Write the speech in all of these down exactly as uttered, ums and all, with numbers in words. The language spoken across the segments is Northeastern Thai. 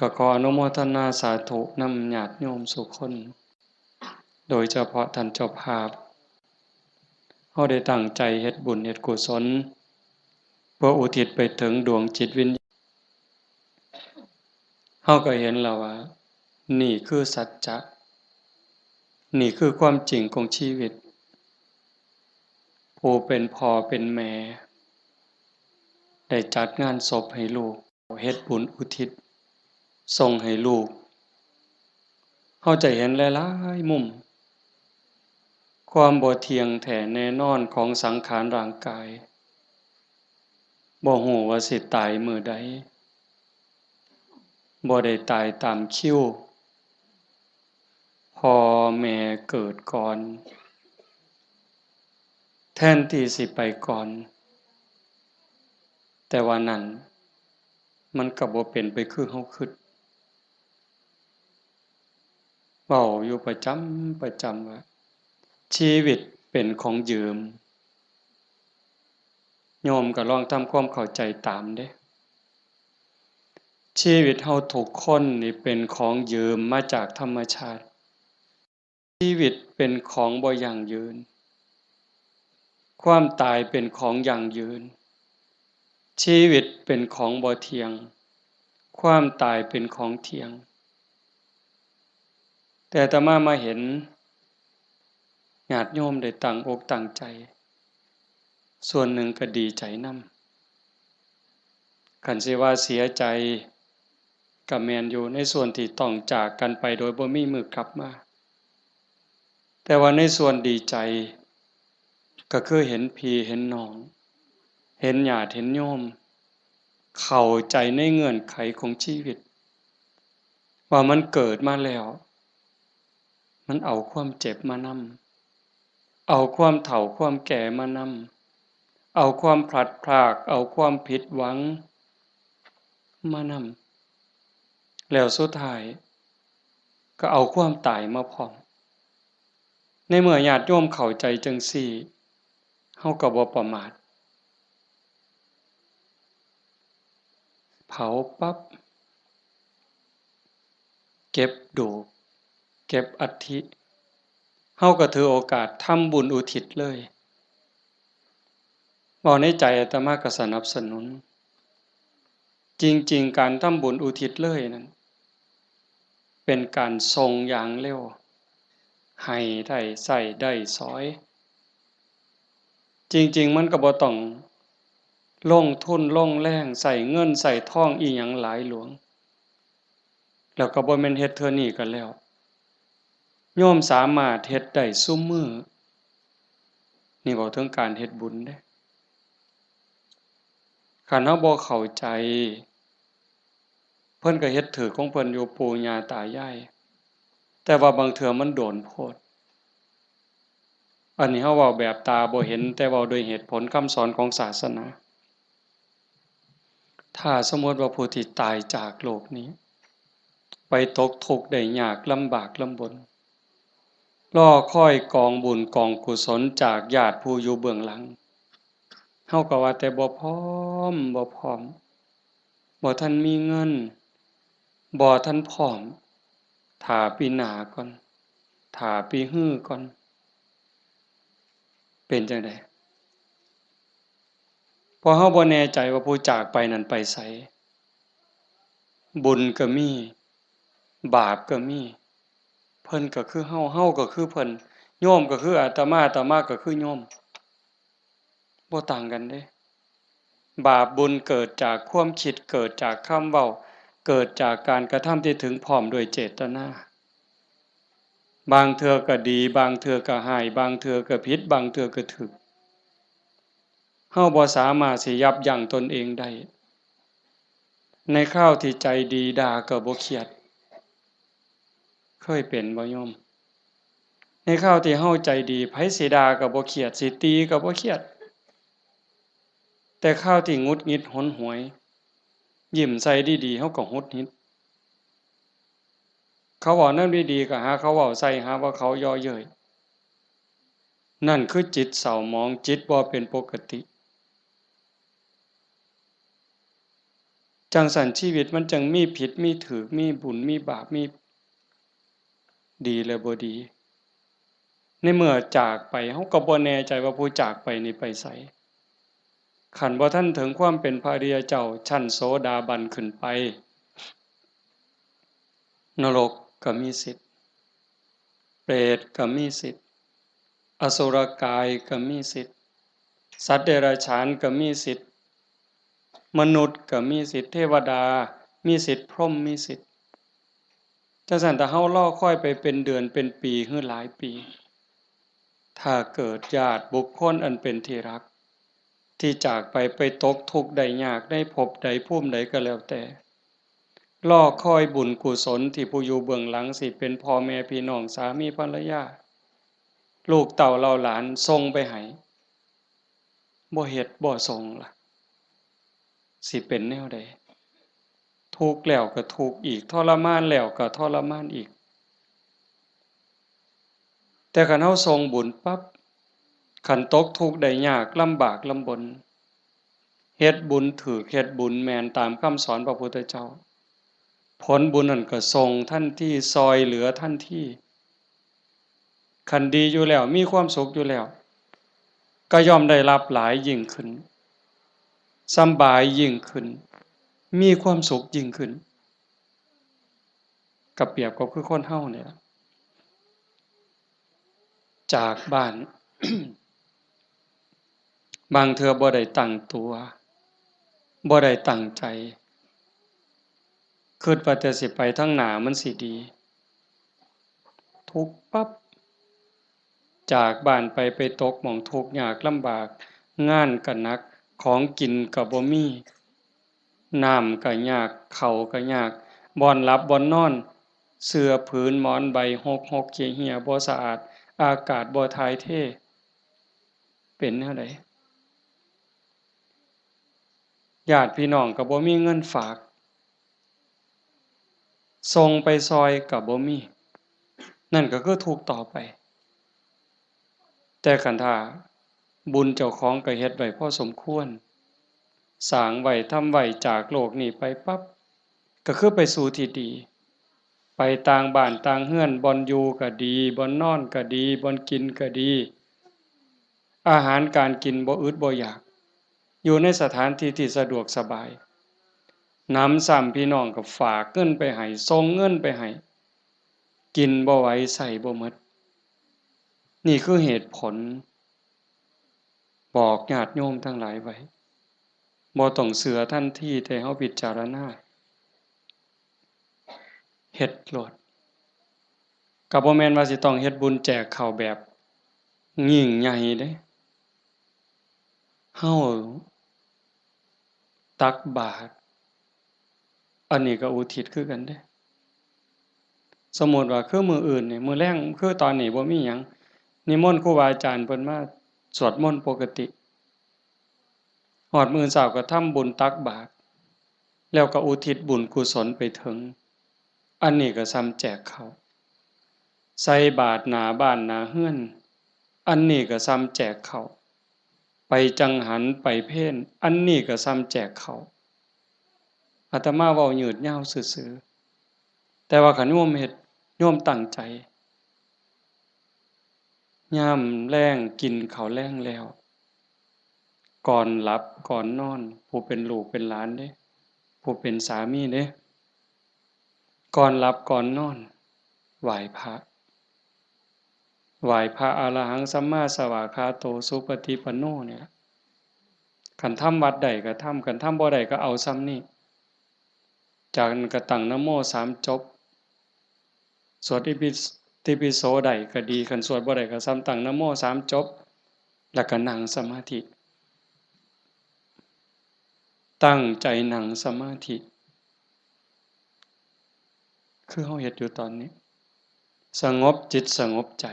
ก็ขออนุโมทนาสาธุนำญาติโยมสู่คน โดยเฉพาะท่านเจ้าภาพ เฮาได้ตั้งใจเฮ็ดบุญเฮ็ดกุศล เพื่ออุทิศไปถึงดวงจิตวิญญาณ เฮาก็เห็นแล้วว่า นี่คือสัจจะ นี่คือความจริงของชีวิต ผู้เป็นพ่อเป็นแม่ ได้จัดงานศพให้ลูก เฮ็ดบุญอุทิศส่งให้ลูก เฮาจะเห็นหลายๆมุม ความบ่เที่ยงแท้แน่นอนของสังขารร่างกาย บ่ฮู้ว่าสิตายมื้อใด บ่ได้ตายตามคิว พ่อแม่เกิดก่อน แทนที่สิไปก่อน แต่ว่านั่น มันก็บ่เป็นไปคือเฮาคิด เว้าอยู่ประจำประจำว่า ชีวิตเป็นของยืม โยมก็ลองทำความเข้าใจตามเด้ ชีวิตเฮาทุกคนนี่เป็นของยืมมาจากธรรมชาติ ชีวิตเป็นของบ่ยั่งยืน ความตายเป็นของยั่งยืน ชีวิตเป็นของบ่เที่ยง ความตายเป็นของเที่ยง แต่อาตมามาเห็น ญาติโยมได้ตั้งอกตั้งใจ ส่วนหนึ่งก็ดีใจนำ คันสิว่าเสียใจ ก็แม่นอยู่ในส่วนที่ต้องจากกันไปโดยบ่มีมื้อกลับมา แต่ว่าในส่วนดีใจ ก็คือเห็นพี่เห็นน้อง เห็นญาติเห็นโยม เข้าใจในเงื่อนไขของชีวิต ว่ามันเกิดมาแล้ว มันเอาความเจ็บมานำ เอาความเฒ่าความแก่มานำ เอาความพลัดพราก เอาความผิดหวังมานำ แล้วสุดท้าย ก็เอาความตายมาพร้อม ในเมื่อญาติโยมเข้าใจจั่งซี้ เฮาก็บ่ประมาท เผาปั๊บ เก็บดูก เก็บอัฐิ เฮาก็ถือโอกาสทำบุญอุทิศเลย เว้าในใจอาตมาก็สนับสนุน จริงๆ การทำบุญอุทิศเลยนั้น เป็นการส่งอย่างเร็ว ให้ได้ใช้ได้สอย จริงๆ มันก็บ่ต้องลงทุนลงแรง ใช้เงินใช้ทองอิหยังหลายหลวง แล้วก็บ่แม่นเฮ็ดเทื่อนี้ก็แล้ว โยมสามารถเฮ็ดได้ซุมื้อ นี่เว้าถึงการเฮ็ดบุญเด้ คันเฮาบ่เข้าใจ เพิ่นก็เฮ็ดถืกของเพิ่นอยู่ ปู่ย่าตายาย แต่ว่าบางเทื่อมันโดนโพด อันนี้เฮาเว้าแบบตาบ่เห็น แต่เว้าด้วยเหตุผลคำสอนของศาสนา ถ้าสมมุติว่าผู้ที่ตายจากโลกนี้ ไปตกทุกข์ได้ยากลำบากลำบน รอคอยกองบุญกองกุศลจากญาติผู้อยู่เบื้องหลัง เฮาก็ว่าแต่บ่พร้อม บ่พร้อม บ่ทันมีเงิน บ่ทันพร้อม ถ้าปีหน้าก่อน ถ้าปีฮือก่อน เป็นจั่งใด เพราะเฮาบ่แน่ใจว่าผู้จากไปนั้นไปไส บุญก็มี บาปก็มี เพิ่นก็คือเฮา เฮาก็คือเพิ่น โยมก็คืออาตมา อาตมาก็คือโยม บ่ต่างกันเด้ บาปบุญเกิดจากความคิด เกิดจากคำเว้า เกิดจากการกระทำที่ถึงพร้อมด้วยเจตนา บางเทื่อก็ดี บางเทื่อก็ร้าย บางเทื่อก็ผิด บางเทื่อก็ถูก เฮาบ่สามารถสิยับยั้งตนเองได้ ในคราวที่ใจดีด่าก็บ่เครียด เคยเป็นบ่โยม ในคราวที่เฮาใจดี ไผสิด่าก็บ่เครียด สิตีก็บ่เครียด แต่คราวที่หงุดหงิดหนหวย ยิ้มใส่ดีๆ เฮาก็หงุดหงิด เขาเว้าแนวดีๆ ก็หาเขาเว้าใส่ หาว่าเขาเยาะเย้ย นั่นคือจิตเศร้าหมอง จิตบ่เป็นปกติ จั่งซั้นชีวิตมันจั่งมีผิดมีถูก มีบุญมีบาป มีดีและบ่ดี ในเมื่อจากไป เฮาก็บ่แน่ใจว่าผู้จากไปนี่ไปไส คันบ่ทันถึงความเป็นพระอริยเจ้า ชั้นโสดาบันขึ้นไป นรกก็มีสิทธิ์ เปรตก็มีสิทธิ์ อสุรกายก็มีสิทธิ์ สัตว์เดรัจฉานก็มีสิทธิ์ มนุษย์ก็มีสิทธิ์ เทวดามีสิทธิ์ พรหมมีสิทธิ์ จั่งซั้นถ้าเฮารอคอยไปเป็นเดือนเป็นปีหรือหลายปี ถ้าเกิดญาติบุคคลอันเป็นที่รัก ที่จากไป ไปตกทุกข์ได้ยากในภพใดภูมิใดก็แล้วแต่ รอคอยบุญกุศลที่ผู้อยู่เบื้องหลังสิเป็นพ่อแม่พี่น้องสามีภรรยา ลูกเต้าเหล่าหลานส่งไปให้ บ่เฮ็ดบ่ส่งล่ะ สิเป็นแนวใด ทุกข์แล้วก็ทุกข์อีก ทรมานแล้วก็ทรมานอีก แต่คันเฮาส่งบุญปั๊บ คันตกทุกข์ได้ยากลำบากลำบน เฮ็ดบุญถูก เฮ็ดบุญแม่นตามคำสอนพระพุทธเจ้า ผลบุญนั่นก็ส่งทันที ซ่อยเหลือทันที คันดีอยู่แล้ว มีความสุขอยู่แล้ว ก็ย่อมได้รับหลายยิ่งขึ้น สำบายยิ่งขึ้น มีความสุขยิ่งขึ้น ก็เปรียบก็คือคนเฮานี่ล่ะ จากบ้าน บางเทื่อบ่ได้ตั้งตัว บ่ได้ตั้งใจ คิดว่าแต่สิไปทางหน้ามันสิดี ทุกข์ปั๊บ จากบ้านไป ไปตกหม่องทุกข์ยากลำบาก งานก็หนัก ของกินก็บ่มี น้ำก็ยาก ข้าวก็ยาก บ่อนหลับบ่อนนอน เสื่อผืนหมอนใบหกหกเหี่ยเหี่ย บ่สะอาด อากาศบ่ถ่ายเท เป็นแนวใด ญาติพี่น้องก็บ่มีเงินฝาก ส่งไปซ่อยก็บ่มี นั่นก็คือทุกข์ต่อไป แต่คันถ้าบุญเจ้าของก็เฮ็ดไว้พอสมควร สร้างไว้ทำไว้ จากโลกนี้ไปปั๊บ ก็คือไปสู่ที่ดี ไปต่างบ้านต่างเฮือน บ่อนอยู่ก็ดี บ่อนนอนก็ดี บ่อนกินก็ดี อาหารการกินบ่อึดบ่อยาก อยู่ในสถานที่ที่สะดวกสบาย หนำซ้ำพี่น้องก็ฝากเงินไปให้ ส่งเงินไปให้ กินบ่ไหว ใช้บ่หมด นี่คือเหตุผล บอกญาติโยมทั้งหลายไว้ บ่ต้องเชื่อทันที แต่เฮาพิจารณา เฮ็ดโลด ก็บ่แม่นว่าสิต้องเฮ็ดบุญแจกข้าวแบบยิ่งใหญ่เด้ เฮาตักบาตร อันนี้ก็อุทิศคือกันเด้ สมมุติว่าคือมื้ออื่นนี่ มื้อแลง คือตอนนี้บ่มีหยัง นิมนต์ครูบาอาจารย์เพิ่นมาสวดมนต์ปกติ ฮอดมื้อเช้าก็ทำบุญตักบาตร แล้วก็อุทิศบุญกุศลไปถึง อันนี้ก็ส่ำแจกข้าว ใส่บาตรหน้าบ้านหน้าเฮือน อันนี้ก็ส่ำแจกข้าว ไปจังหันไปเพล อันนี้ก็ส่ำแจกข้าว อาตมาเว้ายืดยาวซื่อๆ แต่ว่าคันโยมเฮ็ด โยมตั้งใจ ยามแลงกินข้าวแลงแล้ว ก่อนหลับก่อนนอน ผู้เป็นลูกเป็นหลานเด้ ผู้เป็นสามีเด้ ก่อนหลับก่อนนอน ไหว้พระ ไหว้พระ อะระหังสัมมาสวากขาโต สุปฏิปันโน เนี่ย คันทำวัดได้ก็ทำ คันทำบ่ได้ก็เอาส่ำนี้ จากนั้นก็ตั้งนะโมสามจบ สวดอิปิ ติปิโสได้ก็ดี คันสวดบ่ได้ก็ส่ำตั้งนะโมสามจบ แล้วก็นั่งสมาธิ ตั้งใจนั่งสมาธิ คือเฮาเฮ็ดอยู่ตอนนี้ สงบจิตสงบใจ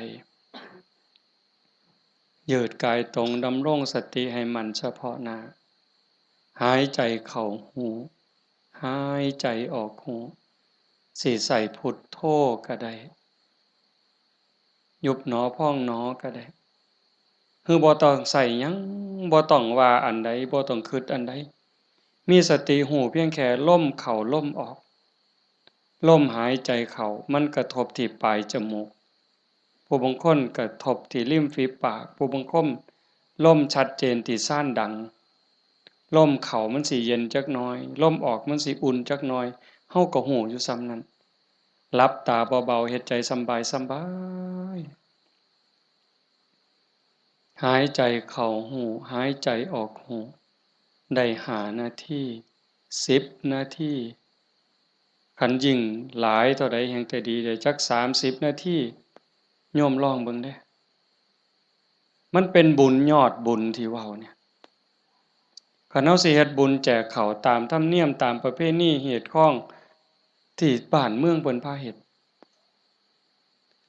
ยืดกายตรง ดำรงสติให้มั่นเฉพาะหน้า หายใจเข้าฮู้ หายใจออกฮู้ สิใช้พุทโธก็ได้ ยุบหนอพองหนอก็ได้ คือบ่ต้องใช้หยัง บ่ต้องว่าอันใด บ่ต้องคิดอันใด มีสติฮู้เพียงแค่ลมเข้าลมออก ลมหายใจเข้ามันกระทบที่ปลายจมูก ผู้บางคนกระทบที่ริมฝีปาก ผู้บางคนลมชัดเจนที่ซานดัง ลมเข้ามันสิเย็นจักหน่อย ลมออกมันสิอุ่นจักหน่อย เฮาก็ฮู้อยู่ส่ำนั้น หลับตาเบาๆ เฮ็ดใจสำบายสำบาย หายใจเข้าฮู้ หายใจออกฮู้ ได้ห้านาที สิบนาที คันยิ่งหลายเท่าใดแฮ่งแต่ดี ได้จักสามสิบนาที โยมลองเบิ่งเด้ มันเป็นบุญยอดบุญที่เว้าเนี่ย คันเฮาสิเฮ็ดบุญแจกข้าวตามธรรมเนียม ตามประเพณีฮีตคองที่บ้านเมืองเพิ่นพาเฮ็ด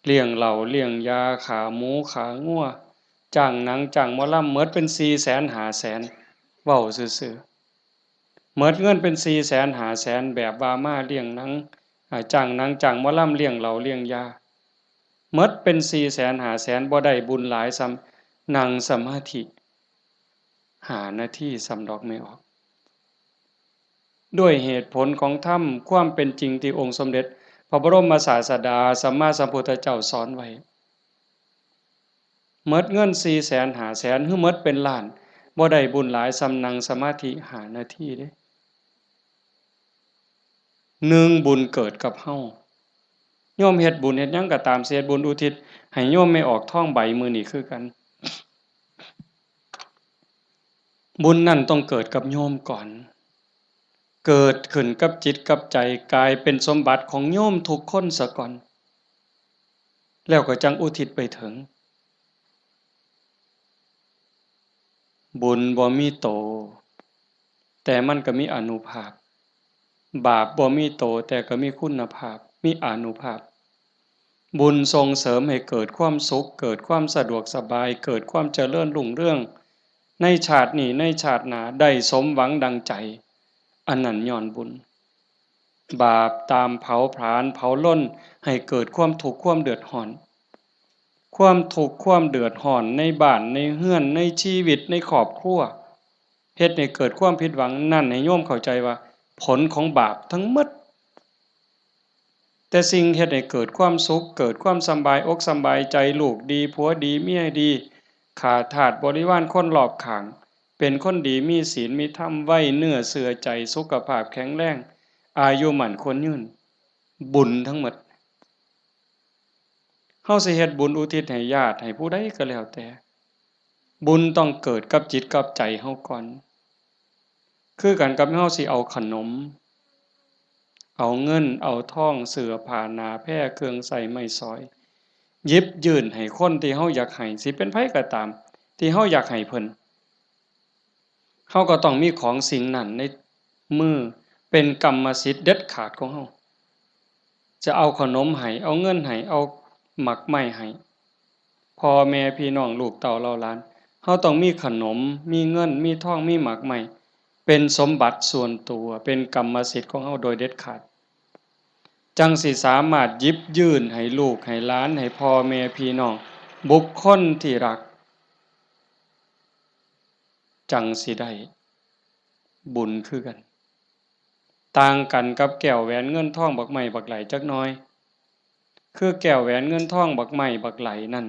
เลี้ยงเหล้าเลี้ยงยา ฆ่าหมูฆ่างัว จ้างหนังจ้างหมอลำ หมดเป็นสี่แสนห้าแสน เว้าซื่อๆ หมดเงินเป็นสี่แสนห้าแสน แบบว่ามาเลี้ยงหนัง อ่า จ้างหนังจ้างหมอลำ เลี้ยงเหล้าเลี้ยงยา หมดเป็นสี่แสนห้าแสน บ่ได้บุญหลายส่ำนั่งสมาธิห้านาทีส่ำดอก แม่ออก ด้วยเหตุผลของธรรม ความเป็นจริงที่องค์สมเด็จพระบรมศาสดาสัมมาสัมพุทธเจ้าสอนไว้ หมดเงินสี่แสนห้าแสน หรือหมดเป็นล้าน บ่ได้บุญหลายส่ำนั่งสมาธิห้านาทีเด้ หนึ่ง บุญเกิดกับเฮา โยมเฮ็ดบุญเฮ็ดหยังก็ตาม สิเฮ็ดบุญอุทิศให้โยมแม่ออกทองใบมื้อนี้คือกัน บุญนั่นต้องเกิดกับโยมก่อน เกิดขึ้นกับจิตกับใจ กลายเป็นสมบัติของโยมทุกคนซะก่อน แล้วก็จั่งอุทิศไปถึง บุญบ่มีโต แต่มันก็มีอานุภาพ บาปบ่มีโต แต่ก็มีคุณภาพ มีอานุภาพ บุญส่งเสริมให้เกิดความสุข เกิดความสะดวกสบาย เกิดความเจริญรุ่งเรือง ในชาตินี้ ในชาติหน้า ได้สมหวังดังใจ อันนั้นย้อนบุญ บาปตามเผาผลาญเผาลน ให้เกิดความทุกข์ความเดือดร้อน ความทุกข์ความเดือดร้อนในบ้านในเฮือน ในชีวิต ในครอบครัว เฮ็ดให้เกิดความผิดหวัง นั่นให้โยมเข้าใจว่าผลของบาปทั้งหมด แต่สิ่งเฮ็ดให้เกิดความสุข เกิดความสำบายอกสำบายใจ ลูกดี ผัวดี เมียดี ข้าทาสบริวารคนรอบข้าง เป็นคนดี มีศีล มีธรรม ไว้เนื้อเชื่อใจ สุขภาพแข็งแรง อายุมั่นขวัญยืน บุญทั้งหมด เฮาสิเฮ็ดบุญอุทิศให้ญาติ ให้ผู้ใดก็แล้วแต่ บุญต้องเกิดกับจิตกับใจเฮาก่อน คือกันกับเฮาสิเอาขนม เอาเงิน เอาทอง เสื้อผ้า หน้าแพร เครื่องใช้ไม้สอย หยิบยื่นให้คนที่เฮาอยากให้ สิเป็นไผก็ตาม ที่เฮาอยากให้เพิ่น เฮาก็ต้องมีของสิ่งนั้นในมือ เป็นกรรมสิทธิ์เด็ดขาดของเฮา จะเอาขนมให้ เอาเงินให้ เอาหมากไม้ให้ พ่อแม่พี่น้องลูกเต้าเหล่าหลาน เฮาต้องมีขนม มีเงิน มีทอง มีหมากไม้ เป็นสมบัติส่วนตัว เป็นกรรมสิทธิ์ของเฮาโดยเด็ดขาด จั่งสิสามารถหยิบยื่นให้ลูกให้หลาน ให้พ่อแม่พี่น้อง บุคคลที่รัก จั่งสิได้บุญคือกัน ต่างกันกับแก้วแหวนเงินทองบักไม้บักไหลจักหน่อย คือแก้วแหวนเงินทองบักไม้บักไหลนั่น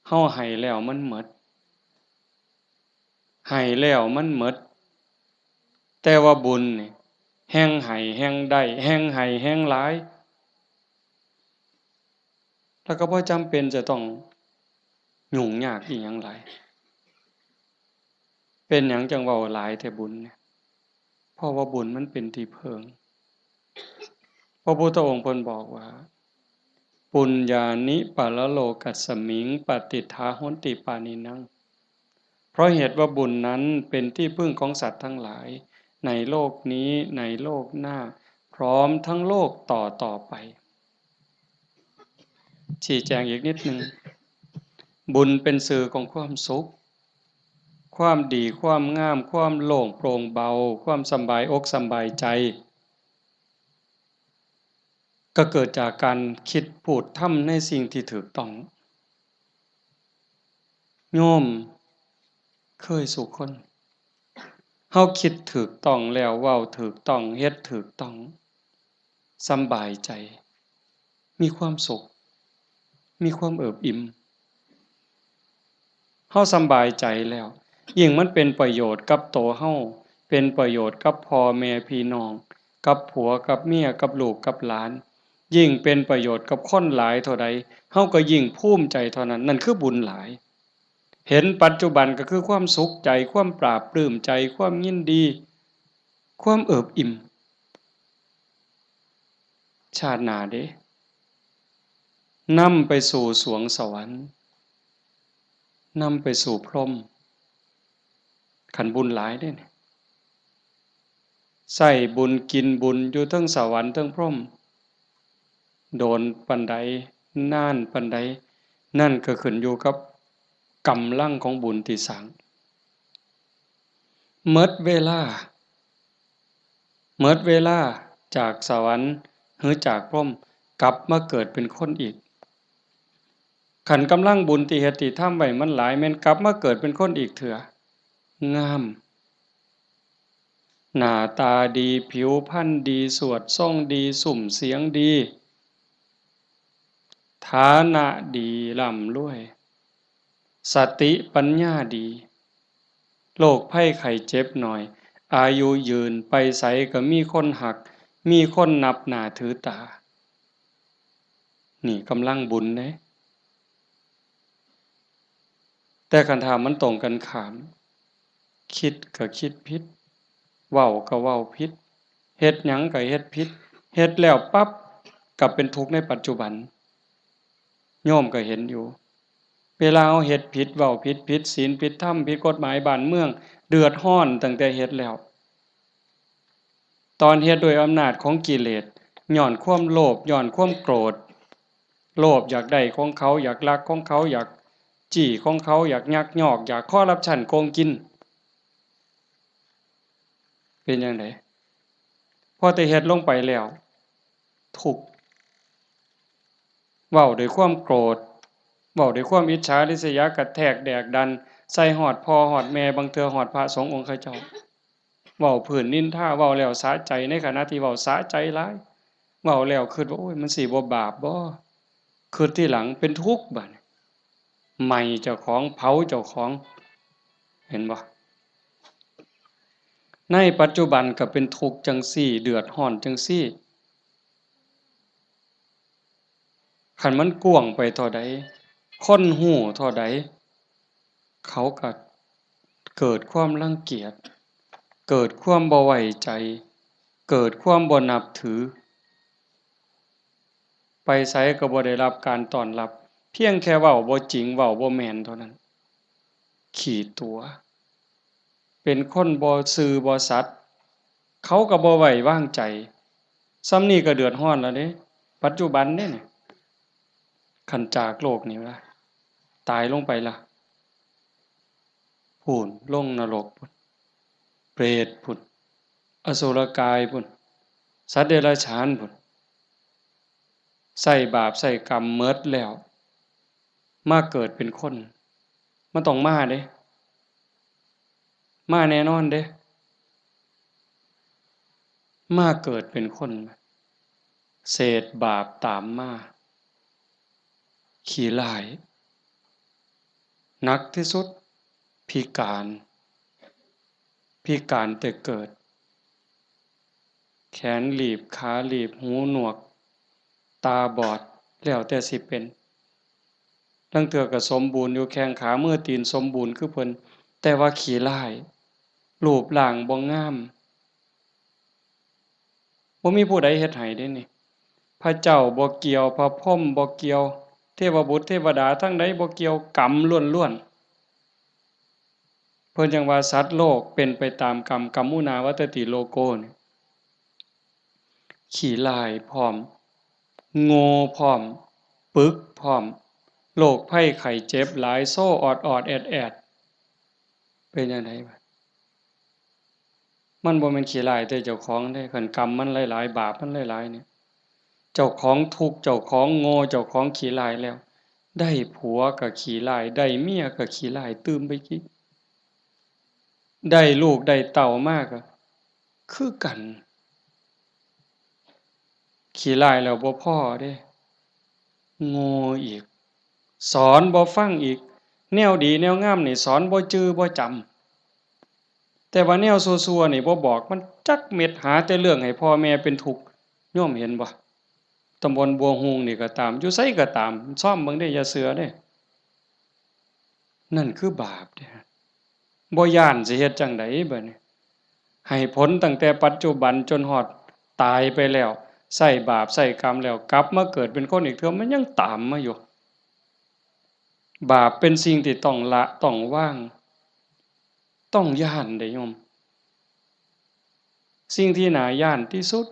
เฮาให้แล้วมันหมด ให้แล้วมันหมด แต่ว่าบุญนี่ แฮ่งให้แฮ่งได้ แฮ่งให้แฮ่งหลาย แล้วก็บ่จำเป็นจะต้องยุ่งยากอิหยังหลาย เป็นหยังจั่งเว้าหลายแท้บุญเนี่ย เพราะว่าบุญมันเป็นที่เพิ่ง พระพุทธองค์เพิ่นบอกว่า ปุญญานิปรโลกัสมิง ปฏิฏฐาโหนติปาณินัง เพราะเหตุว่าบุญนั้นเป็นที่พึ่งของสัตว์ทั้งหลาย ในโลกนี้ ในโลกหน้า พร้อมทั้งโลกต่อต่อไป ชี้แจงอีกนิดหนึ่ง บุญเป็นสื่อของความสุข ความดี ความงาม ความโล่งโปร่งเบา ความสำบายอกสำบายใจ ก็เกิดจากการคิดพูดทำในสิ่งที่ถูกต้อง โยมเคยสู่คน เฮาคิดถูกต้องแล้ว เว้าถูกต้อง เฮ็ดถูกต้อง สำบายใจ มีความสุข มีความเอิบอิ่ม เฮาสำบายใจแล้ว ยิ่งมันเป็นประโยชน์กับตัวเฮา เป็นประโยชน์กับพ่อแม่พี่น้อง กับผัวกับเมีย กับลูกกับหลาน ยิ่งเป็นประโยชน์กับคนหลายเท่าใด เฮาก็ยิ่งภูมิใจเท่านั้น นั่นคือบุญหลาย เห็นปัจจุบันก็คือความสุขใจ ความปลาบปลื้มใจ ความยินดี ความเอิบอิ่ม ชาติหน้าเด้ นำไปสู่สวงสวรรค์ นำไปสู่พรหม คันบุญหลายเด้เนี่ย ใช้บุญกินบุญอยู่เทิงสวรรค์เทิงพรหม โดนปานใด นานปานใด นั่นก็ขึ้นอยู่กับกำลังของบุญที่สร้าง หมดเวลา หมดเวลาจากสวรรค์หรือจากพรหม กลับมาเกิดเป็นคนอีก คันกำลังบุญที่เฮ็ดที่ทำไว้มันหลาย แม่นกลับมาเกิดเป็นคนอีกเทื่อ งาม หน้าตาดี ผิวพรรณดี สวดทรงดี ซุ่มเสียงดี ฐานะดี ร่ำรวย สติปัญญาดี โรคภัยไข้เจ็บน้อย อายุยืน ไปไสก็มีคนฮัก มีคนนับหน้าถือตา นี่กำลังบุญเด้ แต่คันถ้ามันตรงกันข้าม คิดก็คิดผิด เว้าก็เว้าผิด เฮ็ดหยังก็เฮ็ดผิด เฮ็ดแล้วปั๊บ ก็เป็นทุกข์ในปัจจุบัน โยมก็เห็นอยู่ เวลาเฮาเฮ็ดผิด เว้าผิด ผิดศีล ผิดธรรม ผิดกฎหมายบ้านเมือง เดือดร้อนตั้งแต่เฮ็ดแล้ว ตอนเฮ็ดด้วยอำนาจของกิเลส ย้อนความโลภ ย้อนความโกรธ โลภอยากได้ของเขา อยากลักของเขา อยากจี้ของเขา อยากยักยอก อยากคอร์รัปชัน โกงกิน เป็นจั่งใด พอแต่เฮ็ดลงไปแล้ว ทุกข์ เว้าด้วยความโกรธ เว้าด้วยความอิจฉาริษยา กระแทกแดกดัน ใส่ฮอดพ่อฮอดแม่ บางเทื่อฮอดพระสงฆ์องค์เขาเจ้า เว้าพื้นนินทา เว้าแล้วสะใจ ในขณะที่เว้าสะใจหลาย เว้าแล้วคิดว่า โอ้ย มันสิบ่บาปบ่ คิดทีหลังเป็นทุกข์บัดนี้ ไหม้เจ้าของ เผาเจ้าของ เห็นบ่ ในปัจจุบันก็เป็นทุกข์จั่งซี้ เดือดร้อนจั่งซี้ คันมันกว้างไปเท่าใด คนฮู้เท่าใด เขาก็เกิดความรังเกียจ เกิดความบ่ไว้ใจ เกิดความบ่นับถือ ไปไสก็บ่ได้รับการต้อนรับ เพียงแค่เว้าบ่จริง เว้าบ่แม่นเท่านั้น ขี้ตั๋ว เป็นคนบ่ซื่อบ่สัตย์ เขาก็บ่ไว้วางใจ ส่ำนี้ก็เดือดร้อนแล้วเด้ ปัจจุบันเด้นี่ คันจากโลกนี้ละ ตายลงไปละ พู้น ลงนรกพู้น เปรตพู้น อสุรกายพู้น สัตว์เดรัจฉานพู้น ใช้บาปใช้กรรมหมดแล้ว มาเกิดเป็นคน มันต้องมาเด้ มาแน่นอนเด้ มาเกิดเป็นคน เศษบาปตามมา ขี้ร้าย หนักที่สุด พิการ พิการแต่เกิด แขนหลีบ ขาหลีบ หูหนวก ตาบอด แล้วแต่สิเป็น ลางเทื่อก็สมบูรณ์อยู่ แข้งขามือตีนสมบูรณ์คือเพิ่น แต่ว่าขี้ร้าย รูปร่างบ่งาม บ่มีผู้ใดเฮ็ดให้เด้นี่ พระเจ้าบ่เกี่ยว พระพรหมบ่เกี่ยว เทวบุตรเทวดาทั้งใดบ่เกี่ยว กรรมล้วนๆ เพิ่นจั่งว่าสัตว์โลกเป็นไปตามกรรม กัมมุนาวัตติโลโกนี่ ขี้ร้ายพร้อม โง่พร้อม ปึกพร้อม โรคภัยไข้เจ็บหลาย โซออดๆ แอดๆ เป็นจั่งใดวะ มันบ่แม่นขี้ร้ายแต่เจ้าของเด้ คันกรรมมันหลายๆ บาปมันหลายๆ เนี่ย เจ้าของทุกข์ เจ้าของโง่ เจ้าของขี้ร้ายแล้ว ได้ผัวก็ขี้ร้าย ได้เมียก็ขี้ร้ายตื่มไปอีก ได้ลูกได้เต้ามาก็คือกัน ขี้ร้ายแล้วบ่พอเด้ โง่อีก สอนบ่ฟังอีก แนวดีแนวงามนี่สอนบ่จื่อบ่จำ แต่ว่าแนวซั่วๆนี่บ่บอกมันจักเม็ด หาแต่เรื่องให้พ่อแม่เป็นทุกข์ โยมเห็นบ่ ตำบลบัวฮูงนี่ก็ตาม อยู่ไสก็ตาม ซ่อมเบิ่งเด้ อย่าเชื่อเด้ นั่นคือบาปเด้ บ่ย้านสิเฮ็ดจั่งใดบัดนี้ ให้ผลตั้งแต่ปัจจุบันจนฮอดตายไปแล้ว ใช้บาปใช้กรรมแล้ว กลับมาเกิดเป็นคนอีกเทื่อ มันยังตามมาอยู่ บาปเป็นสิ่งที่ต้องละ ต้องวาง ต้องย้านเด้โยม สิ่งที่น่าย้านที่สุด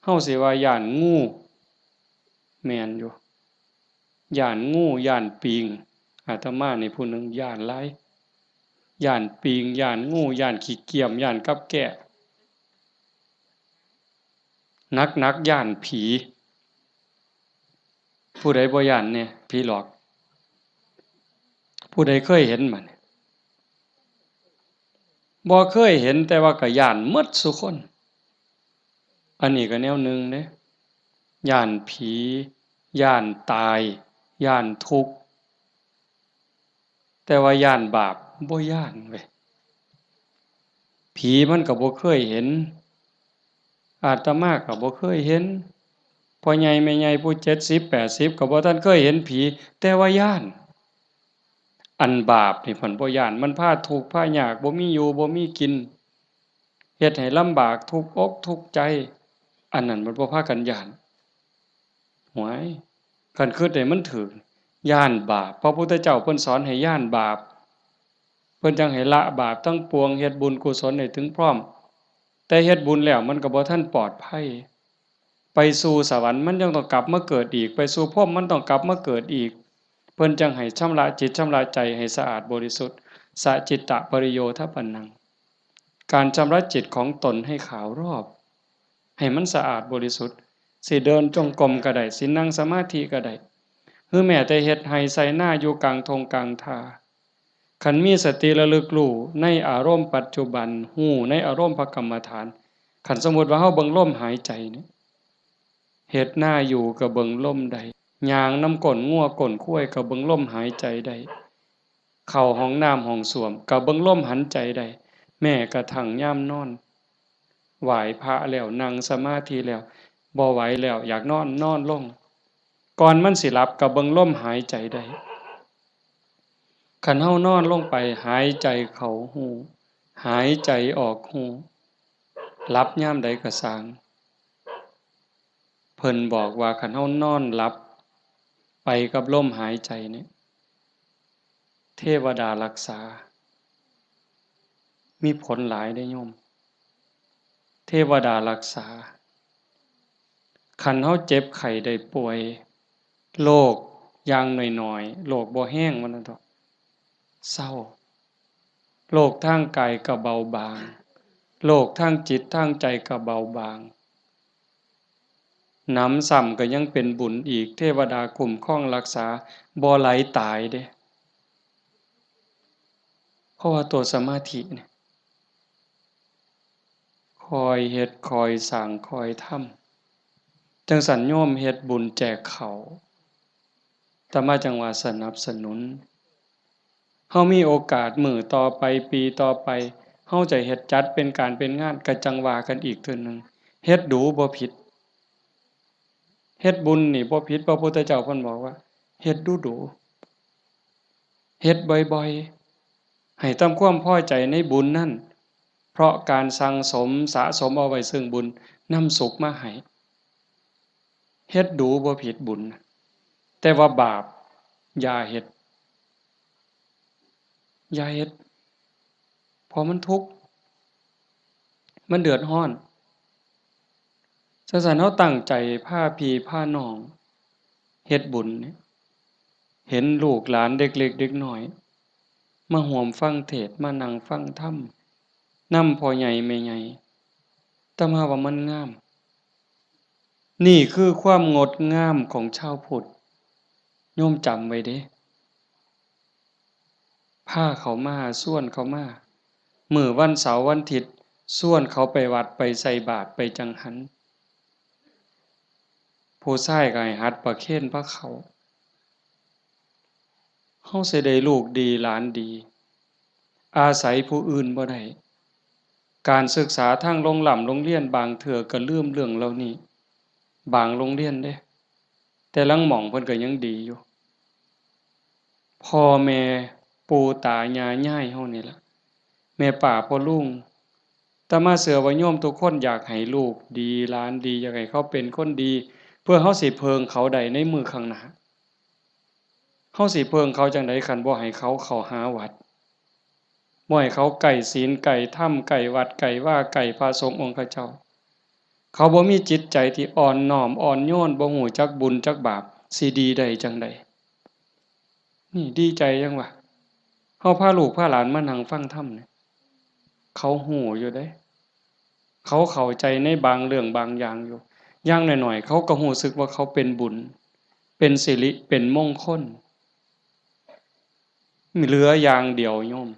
เฮาสิว่าย้านงู แม่นอยู่ ย้านงู ย้านปิง อาตมานี่ผู้หนึ่งย้านหลาย ย้านปิง ย้านงู ย้านขี้เกียม ย้านกับแก้ หนักๆ ย้านผี ผู้ใดบ่ย้านแน่ ผีหลอก ผู้ใดเคยเห็นบ่นี่ บ่เคยเห็น แต่ว่าก็ย้านหมดซุคน อันนี้ก็แนวหนึ่งเด้ ย้านผี ย้านตาย ย้านทุกข์ แต่ว่าย้านบาป บ่ย้านเว้ย ผีมันก็บ่เคยเห็น อาตมาก็บ่เคยเห็น พ่อใหญ่แม่ใหญ่ผู้เจ็ดสิบแปดสิบก็บ่ทันเคยเห็นผี แต่ว่าย้าน อันบาปนี่เพิ่นบ่ย้าน มันพาทุกข์พายาก บ่มีอยู่บ่มีกิน เฮ็ดให้ลำบาก ทุกข์อกทุกข์ใจ อันนั้นมันบ่พากันย้าน หวย คันคิดให้มันถูก ย้านบาป พระพุทธเจ้าเพิ่นสอนให้ย้านบาป เพิ่นจั่งให้ละบาปทั้งปวง เฮ็ดบุญกุศลให้ถึงพร้อม แต่เฮ็ดบุญแล้วมันก็บ่ทันปลอดภัย ไปสู่สวรรค์มันยังต้องกลับมาเกิดอีก ไปสู่พรหมมันต้องกลับมาเกิดอีก เพิ่นจั่งให้ชำระจิตชำระใจให้สะอาดบริสุทธิ์ สะจิตตะปริโยทปปันนัง การชำระจิตของตนให้ขาวรอบ ให้มันสะอาดบริสุทธิ์ สิเดินจงกรมก็ได้ สินั่งสมาธิก็ได้ หรือแม้แต่เฮ็ดไร่ไถนาอยู่กลางท่งกลางท่า คันมีสติระลึกรู้ในอารมณ์ปัจจุบัน รู้ในอารมณ์พระกรรมฐาน คันสมมุติว่าเฮาเบิ่งลมหายใจนี่ เฮ็ดนาอยู่ก็เบิ่งลมได้ ย่างนำก้นงัวก้นควายก็เบิ่งลมหายใจได้ เข้าห้องน้ำห้องส้วมก็เบิ่งลมหายใจได้ แม้กระทั่งยามนอน ไหว้พระแล้ว นั่งสมาธิแล้ว บ่ไหวแล้ว อยากนอน นอนลง ก่อนมันสิหลับก็เบิ่งลมหายใจได้ คันเฮานอนลงไป หายใจเข้ารู้ หายใจออกรู้ หลับยามใดก็ซ่าง เพิ่นบอกว่าคันเฮานอนหลับไปกับลมหายใจเนี่ย เทวดารักษา มีผลหลายเด้โยม เทวดารักษา คันเฮาเจ็บไข้ได้ป่วย โรคอย่างน้อยๆ โรคบ่แฮงว่าซั่นเถาะ เซา โรคทางกายก็เบาบาง โรคทางจิตทางใจก็เบาบาง หนำซ้ำก็ยังเป็นบุญอีก เทวดาคุ้มครองรักษา บ่ไหลตายเด้ เพราะว่าตัวสมาธิเนี่ย คอยเฮ็ด คอยสร้าง คอยทำ จั่งซั้นโยมเฮ็ดบุญแจกข้าว อาตมาจั่งว่าสนับสนุน เฮามีโอกาสมื้อต่อไป ปีต่อไป เฮาจะเฮ็ดจัดเป็นการเป็นงาน ก็จั่งว่ากันอีกเทื่อหนึ่ง เฮ็ดดูบ่ผิด เฮ็ดบุญนี่บ่ผิด พระพุทธเจ้าเพิ่นบอกว่า เฮ็ดดูๆ เฮ็ดบ่อยๆ ให้ทำความพอใจในบุญนั้น เพราะการสั่งสมสะสมเอาไว้ซึ่งบุญนำสุขมาให้ เฮ็ดดูบ่ผิดบุญ แต่ว่าบาปอย่าเฮ็ด อย่าเฮ็ด เพราะมันทุกข์ มันเดือดร้อน จั่งซั้นเฮาตั้งใจพาพี่พาน้องเฮ็ดบุญเนี่ย เห็นลูกหลานเด็กเล็กเด็กน้อย มาร่วมฟังเทศน์ มานั่งฟังธรรม นำพ่อใหญ่แม่ใหญ่ อาตมาว่ามันงาม นี่คือความงดงามของชาวพุทธ โยมจำไว้เด้ พาเขามา ชวนเขามา มื้อวันเสาร์วันอาทิตย์ ชวนเขาไปวัดไปใส่บาตรไปจังหัน ผู้ชายก็ให้หัดประเคนพาเข้า เฮาสิได้ลูกดีหลานดี อาศัยผู้อื่นบ่ได้ การศึกษาทางโรงร่ำโรงเรียนบางเทื่อก็ลืมเรื่องเหล่านี้ บางโรงเรียนเด้ แต่ลางหม่องเพิ่นก็ยังดีอยู่ พ่อแม่ปู่ตายายยายเฮานี่ล่ะ แม่ป้าพ่อลุง อาตมาเชื่อว่าโยมทุกคนอยากให้ลูกดีหลานดี อยากให้เขาเป็นคนดี เพื่อเฮาสิเพิ่งเขาได้ในมื้อข้างหน้า เฮาสิเพิ่งเขาจั่งใดคันบ่ให้เขาเข้าหาวัด บ่ให้เขาใกล้ศีลใกล้ธรรมใกล้วัดใกล้วาใกล้พระสงฆ์องค์เจ้า เขาบ่มีจิตใจที่อ่อนน้อมอ่อนโยน บ่ฮู้จักบุญจักบาป สิดีได้จั่งใด นี่ดีใจจั่งวะ เฮาพาลูกพาหลานมานั่งฟังธรรมเนี่ย เขาฮู้อยู่เด้ เขาเข้าใจในบางเรื่องบางอย่างอยู่ อย่างน้อยๆ เขาก็รู้สึกว่าเขาเป็นบุญ เป็นสิริ เป็นมงคล เหลืออย่างเดียวโยม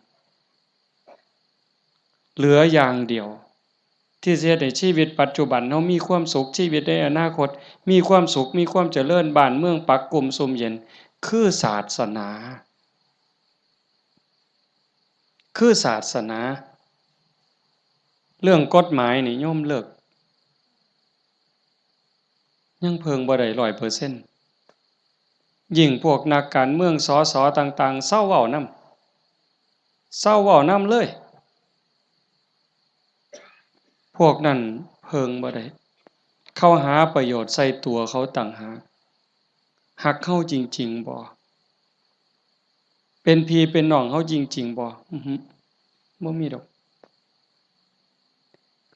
เหลืออย่างเดียว ที่สิเฮ็ดให้ชีวิตปัจจุบันเฮามีความสุข ชีวิตในอนาคตมีความสุข มีความเจริญ บ้านเมืองปักกุมซุ่มเย็น คือศาสนา คือศาสนา เรื่องกฎหมายนี่โยมเลิก ยังเพิ่งบ่ได้ร้อยเปอร์เซ็นต์ ยิ่งพวกนักการเมือง สส ต่างๆ เซาเว้านำ เซาเว้านำเลย พวกนั้นเพิ่งบ่ได้ เขาหาประโยชน์ใส่ตัวเขาต่างหาก ฮักเฮาจริงๆ บ่ เป็นพี่เป็นน้องเฮาจริงๆ บ่ อื้อหือ บ่มีดอก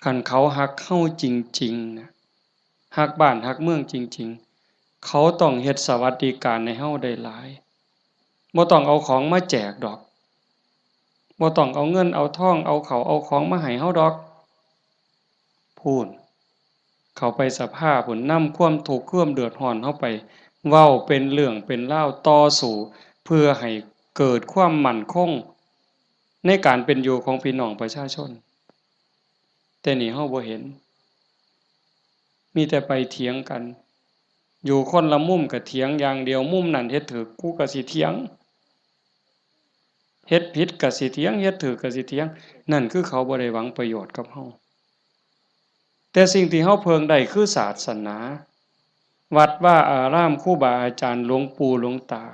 คันเขาฮักเฮาจริงๆ นะ ฮักบ้านฮักเมืองจริงๆ เขาต้องเฮ็ดสวัสดิการให้เฮาได้หลาย บ่ต้องเอาของมาแจกดอก บ่ต้องเอาเงินเอาทอง เอาข้าวเอาของมาให้เฮาดอก พู้น เข้าไปสภาพู้น นำความทุกข์ความเดือดร้อนเฮาไป เว้าเป็นเรื่องเป็นราว ต่อสู้เพื่อให้เกิดความมั่นคง ในการเป็นอยู่ของพี่น้องประชาชน แต่นี่เฮาบ่เห็น มีแต่ไปเถียงกัน อยู่คนละมุมก็เถียงอย่างเดียว มุมนั้นเฮ็ดถูก กูก็สิเถียง เฮ็ดผิดก็สิเถียง เฮ็ดถูกก็สิเถียง นั่นคือเขาบ่ได้หวังประโยชน์กับเฮา แต่สิ่งที่เฮาเพิ่งได้คือศาสนา วัดวาอาราม ครูบาอาจารย์ หลวงปู่หลวงตา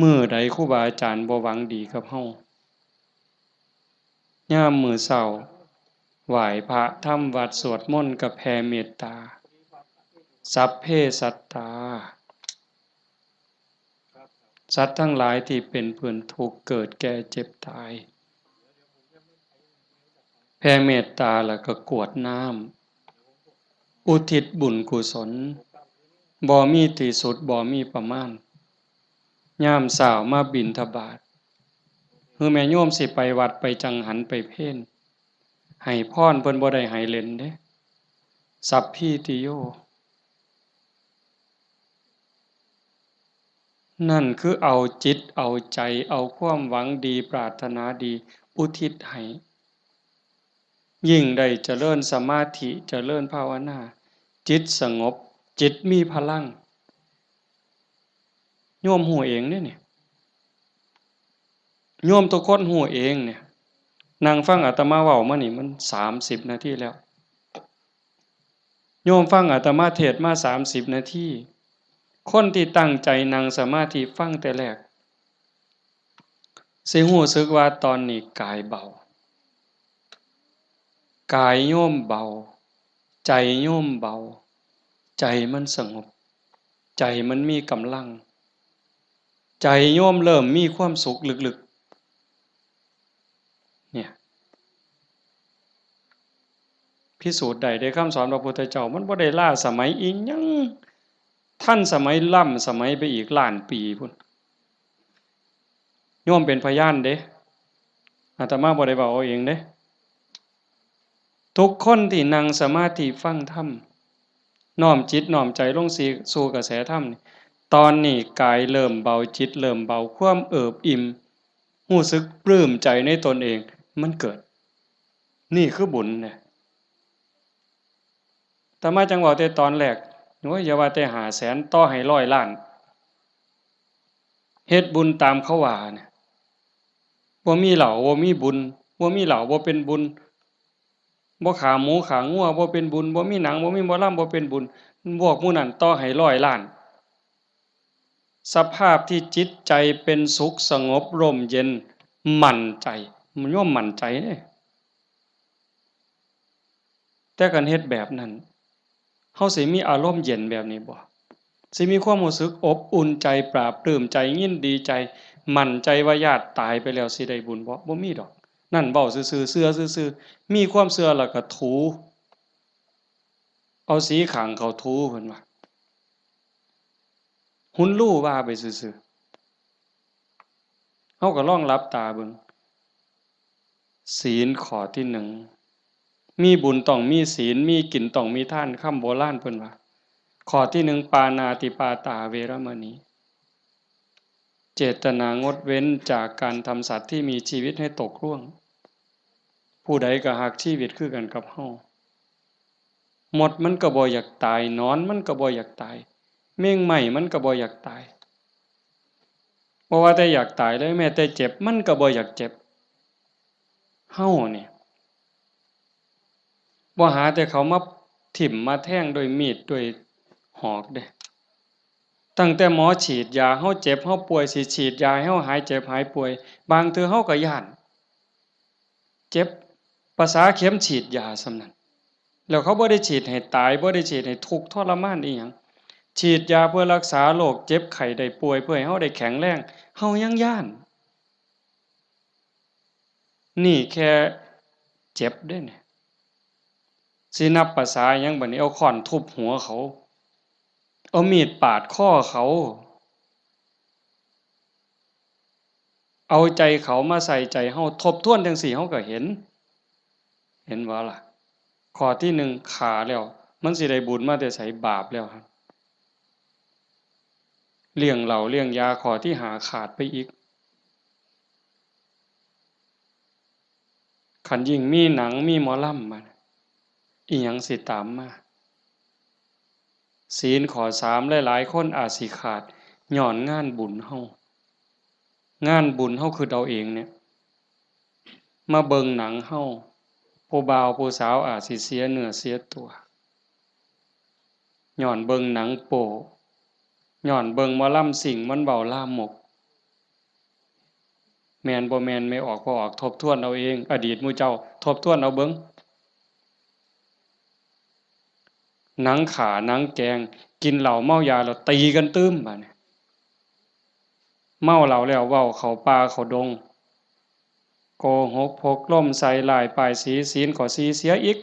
มื้อใดครูบาอาจารย์บ่หวังดีกับเฮา ยามมื้อเช้า ไหว้พระทำวัตรสวดมนต์ก็แผ่เมตตา สัพเพสัตตา สัตว์ทั้งหลายที่เป็นเพื่อนทุกข์เกิดแก่เจ็บตาย แผ่เมตตาแล้วก็กรวดน้ำ อุทิศบุญกุศล บ่มีที่สุด บ่มีประมาณ ยามเช้ามาบิณฑบาต คือแม่โยมสิไปวัดไปจังหันไปเพล ให้พรเพิ่นบ่ได้ให้เล่นเด้ สัพพีติโย นั่นคือเอาจิตเอาใจ เอาความหวังดีปรารถนาดีอุทิศให้ ยิ่งได้เจริญสมาธิเจริญภาวนา จิตสงบ จิตมีพลัง โยมฮู้เองเด้นี่ โยมทุกคนฮู้เองเนี่ย นั่งฟังอาตมาเว้ามานี่มันสามสิบนาทีแล้ว โยมฟังอาตมาเทศน์มาสามสิบนาที คนที่ตั้งใจนั่งสมาธิฟังแต่แรก สิรู้สึกว่าตอนนี้กายเบา กายโยมเบา ใจโยมเบา ใจมันสงบ ใจมันมีกำลัง ใจโยมเริ่มมีความสุขลึกๆ เนี่ย พิสูจน์ได้เด้ คำสอนพระพุทธเจ้า มันบ่ได้ล้าสมัยอิหยัง ทันสมัยล้ำสมัยไปอีกล้านปีพู้น โยมเป็นพยานเด้ อาตมาบ่ได้เว้าเอาเองเด้ ทุกคนที่นั่งสมาธิฟังธรรม น้อมจิตน้อมใจลงสู่กระแสธรรมนี่ ตอนนี้กายเริ่มเบา จิตเริ่มเบา ความเอิบอิ่ม รู้สึกปลื้มใจในตนเอง มันเกิด นี่คือบุญเนี่ย อาตมาจั่งเว้าแต่ตอนแรก โอ้ย อย่าว่าแต่ห้าแสน ต่อให้ร้อยล้าน เฮ็ดบุญตามเขาว่าเนี่ย บ่มีเหล้า บ่มีบุญ บ่มีเหล้า บ่เป็นบุญ บ่ฆ่าหมูฆ่างัว บ่เป็นบุญ บ่มีหนัง บ่มีหมอลำ บ่เป็นบุญ พวกหมู่นั้นต่อให้ร้อยล้าน สภาพที่จิตใจเป็นสุขสงบร่มเย็น มั่นใจ โยมมั่นใจเด้ แต่คันเฮ็ดแบบนั้น เฮาสิมีอารมณ์เย็นแบบนี้บ่ สิมีความรู้สึกอบอุ่นใจ ปลาบปลื้มใจ ยินดีใจ มั่นใจว่าญาติตายไปแล้วสิได้บุญบ่ บ่มีดอก นั่นเว้าซื่อๆ เชื่อซื่อๆ มีความเชื่อแล้วก็ถู เอาสีข้างเขาถู เพิ่นว่า หุนลู่ว่าไปซื่อๆ เฮาก็ลองหลับตาเบิ่ง ศีลข้อที่หนึ่ง มีบุญต้องมีศีล มีกินต้องมีทาน คำโบราณเพิ่นว่า ข้อที่หนึ่ง ปาณาติปาตาเวรมณี เจตนางดเว้นจากการทำสัตว์ที่มีชีวิตให้ตกร่วง ผู้ใดก็ฮักชีวิตคือกันกับเฮา มดมันก็บ่อยากตาย หนอนมันก็บ่อยากตาย แมงไม้มันก็บ่อยากตาย บ่ว่าแต่อยากตายเลย แม้แต่เจ็บมันก็บ่อยากเจ็บ เฮานี่ บ่หาแต่เขามาถิ่มมาแทงด้วยมีดด้วยหอกเด้ ตั้งแต่หมอฉีดยา เฮาเจ็บเฮาป่วย สิฉีดยาให้เฮาหายเจ็บหายป่วย บางเทื่อเฮาก็ย้าน เจ็บ ประสาเข็มฉีดยาส่ำนั้น แล้วเขาบ่ได้ฉีดให้ตาย บ่ได้ฉีดให้ทุกข์ทรมานอีหยัง ฉีดยาเพื่อรักษาโรคเจ็บไข้ได้ป่วย เพื่อให้เฮาได้แข็งแรง เฮายังย้าน นี่แค่เจ็บเด้เนี่ย สินับประสาหยังบัดนี้ เอาค้อนทุบหัวเขา เอามีดปาดคอเขา เอาใจเขามาใส่ใจเฮา ทบทวนจั่งซี้เฮาก็เห็น เห็นบ่ล่ะ ข้อที่หนึ่งฆ่าแล้ว มันสิได้บุญมาแต่ไส บาปแล้วหั่น เลี้ยงเหล้าเลี้ยงยา ข้อที่ห้าขาดไปอีก คันยิ่งมีหนังมีหมอลำมา อีหยังสิตามมา ศีลข้อสาม หลายๆ คนอาจสิขาด ย้อนงานบุญเฮา งานบุญเฮาคิดเอาเองเนี่ย มาเบิ่งหนังเฮา ผู้บ่าวผู้สาวอาจสิเสียเนื้อเสียตัว ย้อนเบิ่งหนังโป๊ ย้อนเบิ่งหมอลำซิ่งมันเว้าลามก แม่นบ่แม่น แม่ออกบ่ออก ทบทวนเอาเอง อดีตหมู่เจ้า ทบทวนเอาเบิ่ง หนังฆ่า หนังแกล้ง กินเหล้าเมายาแล้วตีกันตื่ม บาดนี้ เมาเหล้าแล้วเว้าเข้าป่าเข้าดง โกหกพกลมใส่ร้ายป้ายสี ศีลข้อสี่เสียอีก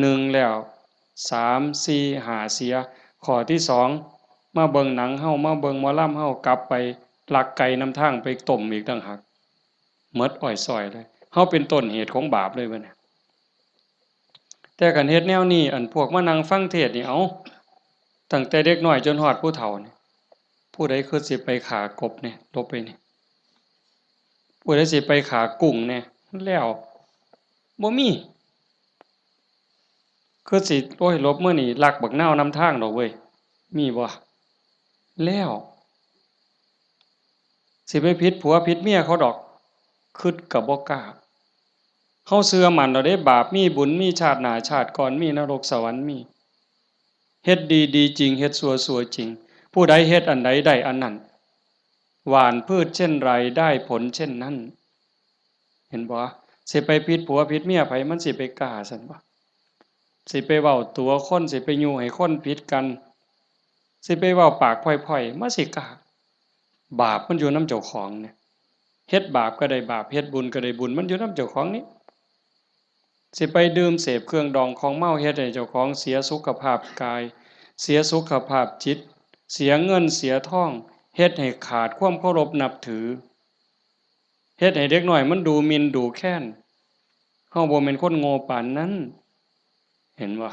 หนึ่งแล้ว สาม สี่ ห้า เสีย ข้อที่สอง มาเบิ่งหนังเฮา มาเบิ่งหมอลำเฮา กลับไปลักไก่นำทางไปต้มอีกต่างหาก หมดอ้อยซ้อยเลย เฮาเป็นต้นเหตุของบาปเลยบัดนี้ แต่คันเฮ็ดแนวนี้ อันพวกมานั่งฟังเทศน์นี่ เอ้า ตั้งแต่เด็กน้อยจนฮอดผู้เฒ่านี่ ผู้ใดคือสิไปฆ่ากบเนี่ย หลบไปนี่ ผู้ใดสิไปฆ่ากุ้งเนี่ย แล้ว บ่มี คือสิ โอ้ย หลบมื้อนี้ลักบักนาวนำทางดอกเว้ย มีบ่ แล้ว สิไปผิดผัวผิดเมียเขาดอก คิดก็บ่กล้า เฮาเชื่อมั่นแล้วเด้ บาปมีบุญมี ชาติหน้าชาติก่อนมี นรกสวรรค์มี เฮ็ดดีดีจริง เฮ็ดชั่วชั่วจริง ผู้ใดเฮ็ดอันใดได้อันนั้น หว่านพืชเช่นไรได้ผลเช่นนั้น เห็นบ่ สิไปผิดผัวผิดเมียไผ มันสิไปกล้าซั่นบ่ สิไปเว้าตั๋วคน สิไปยุให้คนผิดกัน สิไปเว้าปากพ่อยๆ มาสิกล้า บาปมันอยู่นำเจ้าของเนี่ย เฮ็ดบาปก็ได้บาป เฮ็ดบุญก็ได้บุญ มันอยู่นำเจ้าของนี่ สิไปดื่มเสพเครื่องดองของเมา เฮ็ดให้เจ้าของเสียสุขภาพกาย เสียสุขภาพจิต เสียเงินเสียทอง เฮ็ดให้ขาดความเคารพนับถือ เฮ็ดให้เด็กน้อยมันดูหมิ่นดูแคลน เฮาบ่แม่นคนโง่ปานนั้น เห็นบ่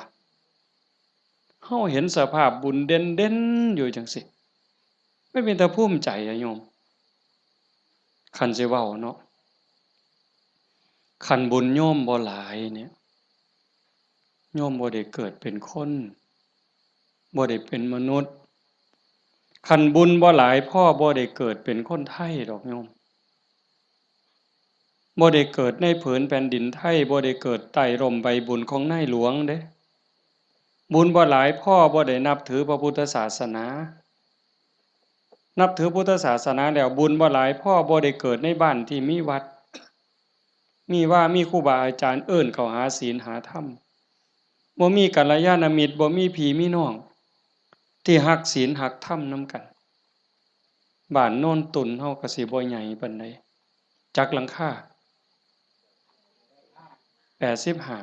เฮาเห็นสภาพบุญเด่นๆ อยู่จั่งซี้ มันเป็นตาภูมิใจอะโยม คันสิเว้าเนาะ คันบุญโยมบ่หลายเนี่ย โยมบ่ได้เกิดเป็นคน บ่ได้เป็นมนุษย์ คันบุญบ่หลายพอบ่ได้เกิดเป็นคนไทยดอกโยม บ่ได้เกิดในผืนแผ่นดินไทย บ่ได้เกิดใต้ร่มใบบุญของนายหลวงเด้ บุญบ่หลายพอบ่ได้นับถือพระพุทธศาสนา นับถือพุทธศาสนาแล้วบุญบ่หลายพอบ่ได้เกิดในบ้านที่มีวัด มีวา มีครูบาอาจารย์เอิ้นเข้าหาศีลหาธรรม บ่มีกัลยาณมิตร บ่มีพี่มีน้อง ที่ฮักศีลฮักธรรมนำกัน บ้านโนนตุ่นเฮาก็สิบ่ใหญ่ปานใด จักหลังคา แปดสิบห้า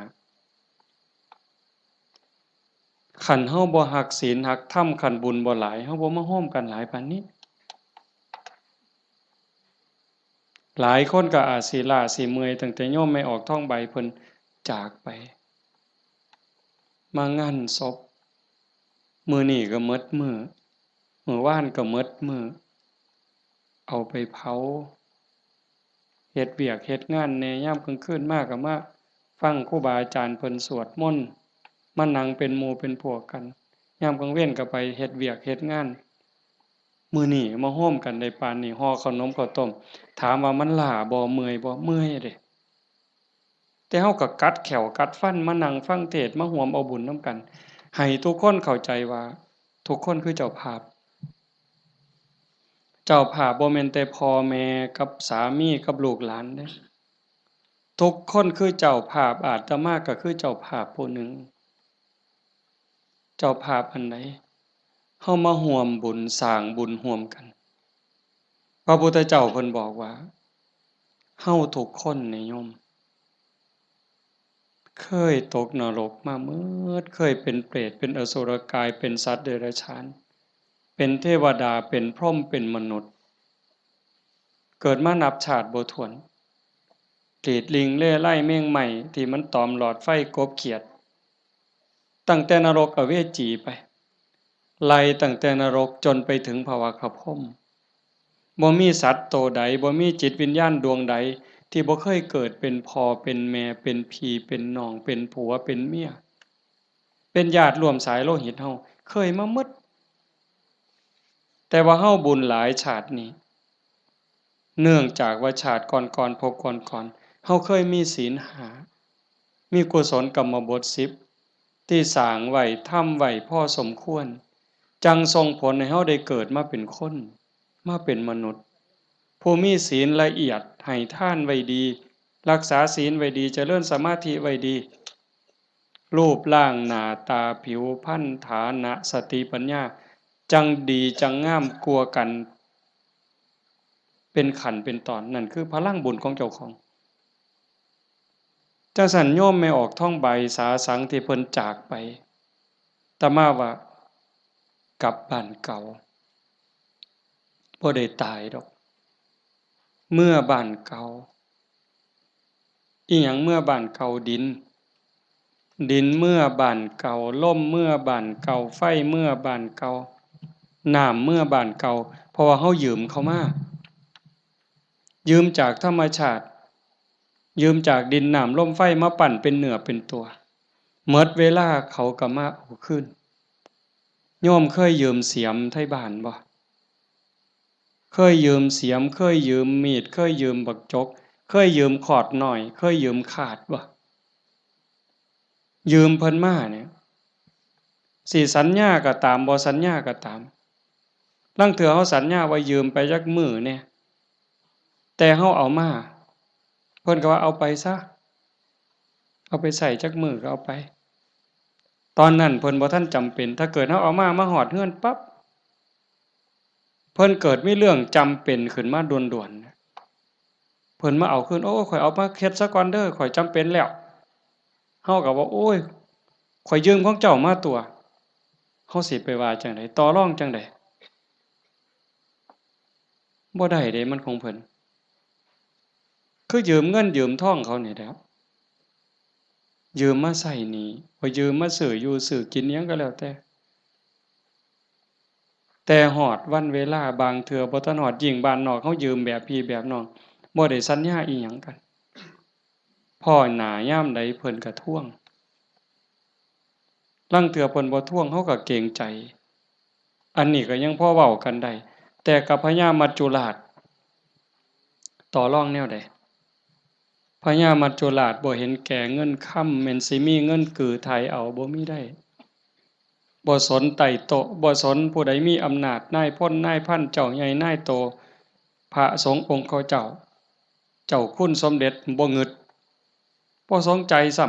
คันเฮาบ่ฮักศีลฮักธรรม คันบุญบ่หลาย เฮาบ่มาโฮมกันหลายปานนี้ หลายคนก็อาจสิล้าสิเมื่อย ตั้งแต่โยมแม่ออกทองใบเพิ่นจากไป มางานศพ มื้อนี้ก็หมดมื้อ มื้อวานก็หมดมื้อ เอาไปเผา เฮ็ดเวียกเฮ็ดงานแหน่ ยามกลางคืนมาก็มาฟังครูบาอาจารย์เพิ่นสวดมนต์ มานั่งเป็นหมู่เป็นพวกกัน ยามกลางเว็นก็ไปเฮ็ดเวียกเฮ็ดงาน มื้อนี้มาโฮมกันได้ปานนี้ ห่อข้าวหนมข้าวต้ม ถามว่ามันล้าบ่ เมื่อยบ่ เมื่อยเด้ แต่เฮาก็กัดแข้วกัดฟันมานั่งฟังเทศน์ มาร่วมเอาบุญนำกัน ให้ทุกคนเข้าใจว่าทุกคนคือเจ้าภาพ เจ้าภาพบ่แม่นแต่พ่อแม่กับสามีกับลูกหลานเด้ ทุกคนคือเจ้าภาพ อาตมาก็คือเจ้าภาพผู้หนึ่ง เจ้าภาพอันใด เฮามาร่วมบุญสร้างบุญร่วมกัน พระพุทธเจ้าเพิ่นบอกว่า เฮาทุกคนนี่โยม เคยตกนรกมาหมด เคยเป็นเปรต เป็นอสุรกาย เป็นสัตว์เดรัจฉาน เป็นเทวดา เป็นพรหม เป็นมนุษย์ เกิดมานับชาติบ่ถ้วน กรีดลิงเล่ไล่แมงไหม้ที่มันตอมหลอดไฟกบเขียด ตั้งแต่นรกอเวจีไป ไล่ตั้งแต่นรกจนไปถึงพระวักขพรหม บ่มีสัตว์โตใด บ่มีจิตวิญญาณดวงใด ที่บ่เคยเกิดเป็นพ่อเป็นแม่ เป็นพี่เป็นน้อง เป็นผัวเป็นเมีย เป็นญาติร่วมสายโลหิตเฮา เคยมาหมด แต่ว่าเฮาบุญหลายชาตินี้ เนื่องจากว่าชาติก่อนๆ ภพก่อนๆ เฮาเคยมีศีลห้า มีกุศลกรรมบทสิบ ที่สร้างไว้ ทำไว้พอสมควร จั่งส่งผลให้เฮาได้เกิดมาเป็นคน มาเป็นมนุษย์ ผู้มีศีลละเอียด ให้ทานไว้ดี รักษาศีลไว้ดี เจริญสมาธิไว้ดี รูปร่างหน้าตา ผิวพรรณ ฐานะ สติปัญญา จั่งดีจั่งงามกว่ากัน เป็นขั้นเป็นตอน นั่นคือพลังบุญของเจ้าของ จั่งซั้นโยมแม่ออกทองใบสาสังที่เพิ่นจากไป อาตมาว่ากลับบ้านเก่า บ่ได้ตายดอก เมือบ้านเก่า อิหยังเมือบ้านเก่า ดิน ดินเมือบ้านเก่า ลมเมือบ้านเก่า ไฟเมือบ้านเก่า น้ำเมือบ้านเก่า เพราะว่าเฮายืมเขามา ยืมจากธรรมชาติ ยืมจากดินน้ำลมไฟมาปั้นเป็นเนื้อเป็นตัว หมดเวลาเขาก็มาเอาคืน โยมเคยยืมเสียมไทบ้านบ่ เคยยืมเสียม เคยยืมมีด เคยยืมบักจก เคยยืมขอดน้อย เคยยืมคาดบ่ ยืมเพิ่นมาเนี่ย สิสัญญาก็ตาม บ่สัญญาก็ตาม ลางเทื่อเฮาสัญญาว่ายืมไปจักมื้อแหน่ แต่เฮาเอามา เพิ่นก็ว่าเอาไปซะ เอาไปใช้จักมื้อก็เอาไป ตอนนั้นเพิ่นบ่ทันจำเป็น ถ้าเกิดเฮาเอามา มาฮอดเฮือนปั๊บ เพิ่นเกิดมีเรื่องจำเป็นขึ้นมาด่วนๆ เพิ่นมาเอาคืน โอ้ ข้อยเอามาเฮ็ดซะก่อนเด้อ ข้อยจำเป็นแล้ว เฮาก็ว่า โอ้ย ข้อยยืมของเจ้ามาตั่ว เฮาสิไปว่าจั่งใด ต่อรองจั่งใด บ่ได้เด้ มันของเพิ่น คือยืมเงินยืมทองเขานี่แหละ ยืมมาใช้หนี้ บ่ยืมมาซื้ออยู่ซื้อกินอิหยังก็แล้วแต่ แต่ฮอดวันเวลาบางเทื่อบ่ทันฮอด ยิ่งบ้านนอกเฮายืมแบบพี่แบบน้อง บ่ได้สัญญาอิหยังกัน พ้อหน้ายามใดเพิ่นก็ทวง ลางเทื่อเพิ่นบ่ทวงเฮาก็เกรงใจ อันนี้ก็ยังพอเว้ากันได้ แต่กับพญามัจจุราช ต่อรองแนวใด พญามัจจุราชบ่เห็นแก่เงินคำ แม่นสิมีเงินกือไถ่เอา บ่มีได้ บ่สนไต่โต๊ะ บ่สนผู้ใดมีอำนาจ นายพล นายพัน เจ้าใหญ่นายโต พระสงฆ์องค์เขาเจ้า เจ้าคุณสมเด็จบ่งึด บ่สนใจซ้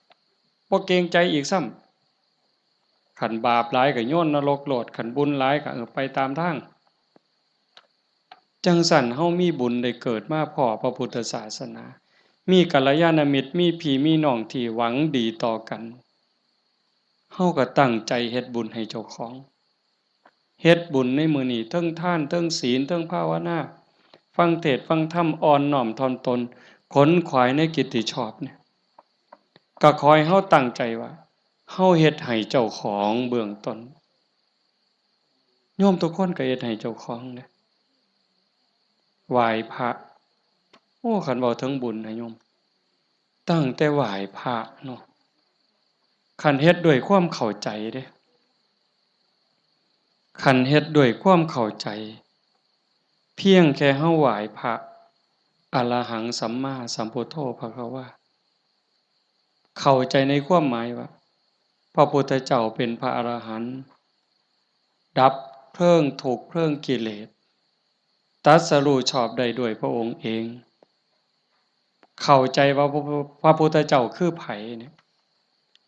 ำ บ่เกรงใจอีกซ้ำ คันบาปหลายก็โยนนรกโลด คันบุญหลายก็ เออ ไปตามทาง จั่งซั้นเฮามีบุญได้เกิดมาพ้อพระพุทธศาสนา มีกัลยาณมิตร มีพี่มีน้องที่หวังดีต่อกัน เฮาก็ตั้งใจเฮ็ดบุญให้เจ้าของ เฮ็ดบุญในมื้อนี้ เทิงทาน เทิงศีล เทิงภาวนา ฟังเทศน์ฟังธรรม อ่อนน้อมถ่อมตน ขนขวายในกิตติชอบเนี่ย ก็ขอให้เฮาตั้งใจว่า เฮาเฮ็ดให้เจ้าของเบื้องต้น โยมทุกคนก็เฮ็ดให้เจ้าของเด้ ไหว้พระ โอ้ คันเว้าถึงบุญนะโยม ตั้งแต่ไหว้พระเนาะ คันเฮ็ดด้วยความเข้าใจเด้ คันเฮ็ดด้วยความเข้าใจ เพียงแค่เฮาไหว้พระ อะระหังสัมมาสัมพุทโธภะคะวา เข้าใจในความหมายว่า พระพุทธเจ้าเป็นพระอรหันต์ ดับเพลิงทุกข์เพลิงกิเลส ตรัสรู้ชอบได้ด้วยพระองค์เอง เข้าใจว่าพระ พระพุทธเจ้าคือไผเนี่ย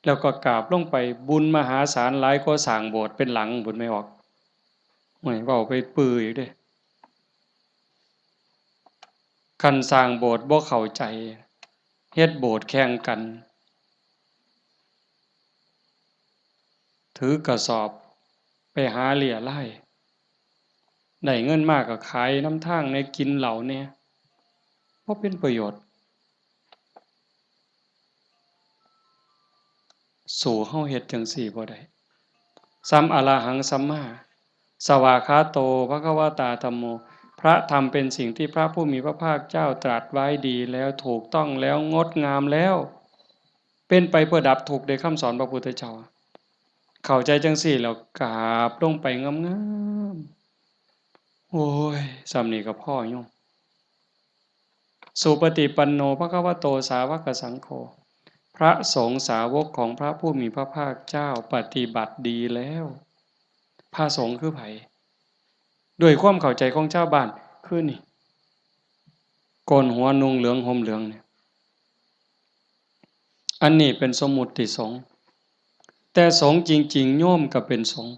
แล้วก็กราบลงไป บุญมหาศาลหลายกว่าสร้างโบสถ์เป็นหลังพุ้น แม่ออก โอ้ย เว้าไปปื้ออีกเด้ คันสร้างโบสถ์บ่เข้าใจ เฮ็ดโบสถ์แข่งกัน ถือกระสอบไปหาเรี่ยไล่ ได้เงินมาก็ขายนำทางแหน่ กินเหล้าแหน่ บ่เป็นประโยชน์ สู้เฮาเฮ็ดจั่งซี้บ่ได้ สัม อะระหังสัมมา สวากขาโต ภะคะวะตา ธัมโม พระธรรมเป็นสิ่งที่พระผู้มีพระภาคเจ้าตรัสไว้ดีแล้ว ถูกต้องแล้ว งดงามแล้ว เป็นไปเพื่อดับทุกข์ เด้ คำสอนพระพุทธเจ้า เข้าใจจั่งซี้แล้วกราบลงไปงามๆ โอ้ย ส่ำนี้ก็พอโยม สุปฏิปันโน ภะคะวะโต สาวกสังโฆ พระสงฆ์สาวกของพระผู้มีพระภาคเจ้าปฏิบัติดีแล้ว พระสงฆ์คือไผ ด้วยความเข้าใจของชาวบ้าน คือนี่ โกนหัวนุ่งเหลืองห่มเหลืองเนี่ย อันนี้เป็นสมมุติสงฆ์ แต่สงฆ์จริงๆ โยมก็เป็นสงฆ์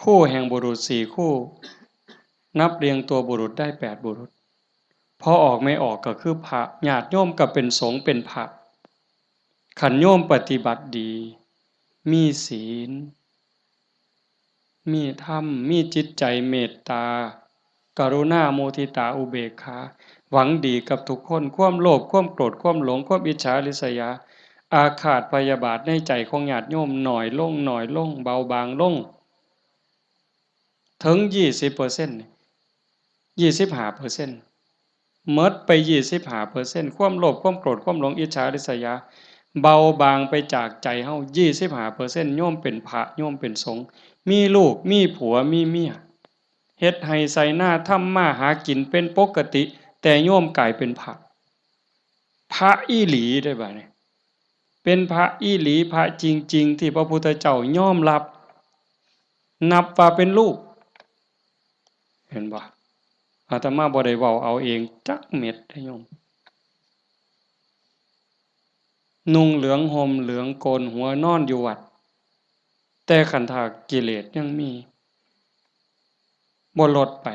คู่แห่งบุรุษสี่คู่ นับเรียงตัวบุรุษได้แปดบุรุษ พอออกไม่ออกก็คือพระ ญาติโยมก็เป็นสงฆ์เป็นพระ คันโยมปฏิบัติดี มีศีล มีธรรม มีจิตใจเมตตา กรุณา มุทิตา อุเบกขา หวังดีกับทุกคน ความโลภ ความโกรธ ความหลง ความอิจฉาริษยา อาฆาตพยาบาทในใจของญาติโยมน้อยลง น้อยลง เบาบางลง ถึงยี่สิบเปอร์เซ็นต์ ยี่สิบห้าเปอร์เซ็นต์ หมดไปยี่สิบห้าเปอร์เซ็นต์ ความโลภ ความโกรธ ความหลง อิจฉาริษยา เบาบางไปจากใจเฮา ยี่สิบห้าเปอร์เซ็นต์ โยมเป็นพระ โยมเป็นสงฆ์ มีลูก มีผัว มีเมีย เฮ็ดไฮ่ไถนา ทำมาหากินเป็นปกติ แต่โยมกลายเป็นพระ พระอีหลีเด้บัดนี้ เป็นพระอีหลี พระจริงๆ ที่พระพุทธเจ้ายอมรับ นับว่าเป็นลูก เห็นบ่ อาตมาบ่ได้เว้าเอาเองจักเม็ดเด้โยม นุ่งเหลืองห่มเหลืองโกนหัวนอนอยู่วัด แต่คันถ้ากิเลสยังมี บ่ลดไป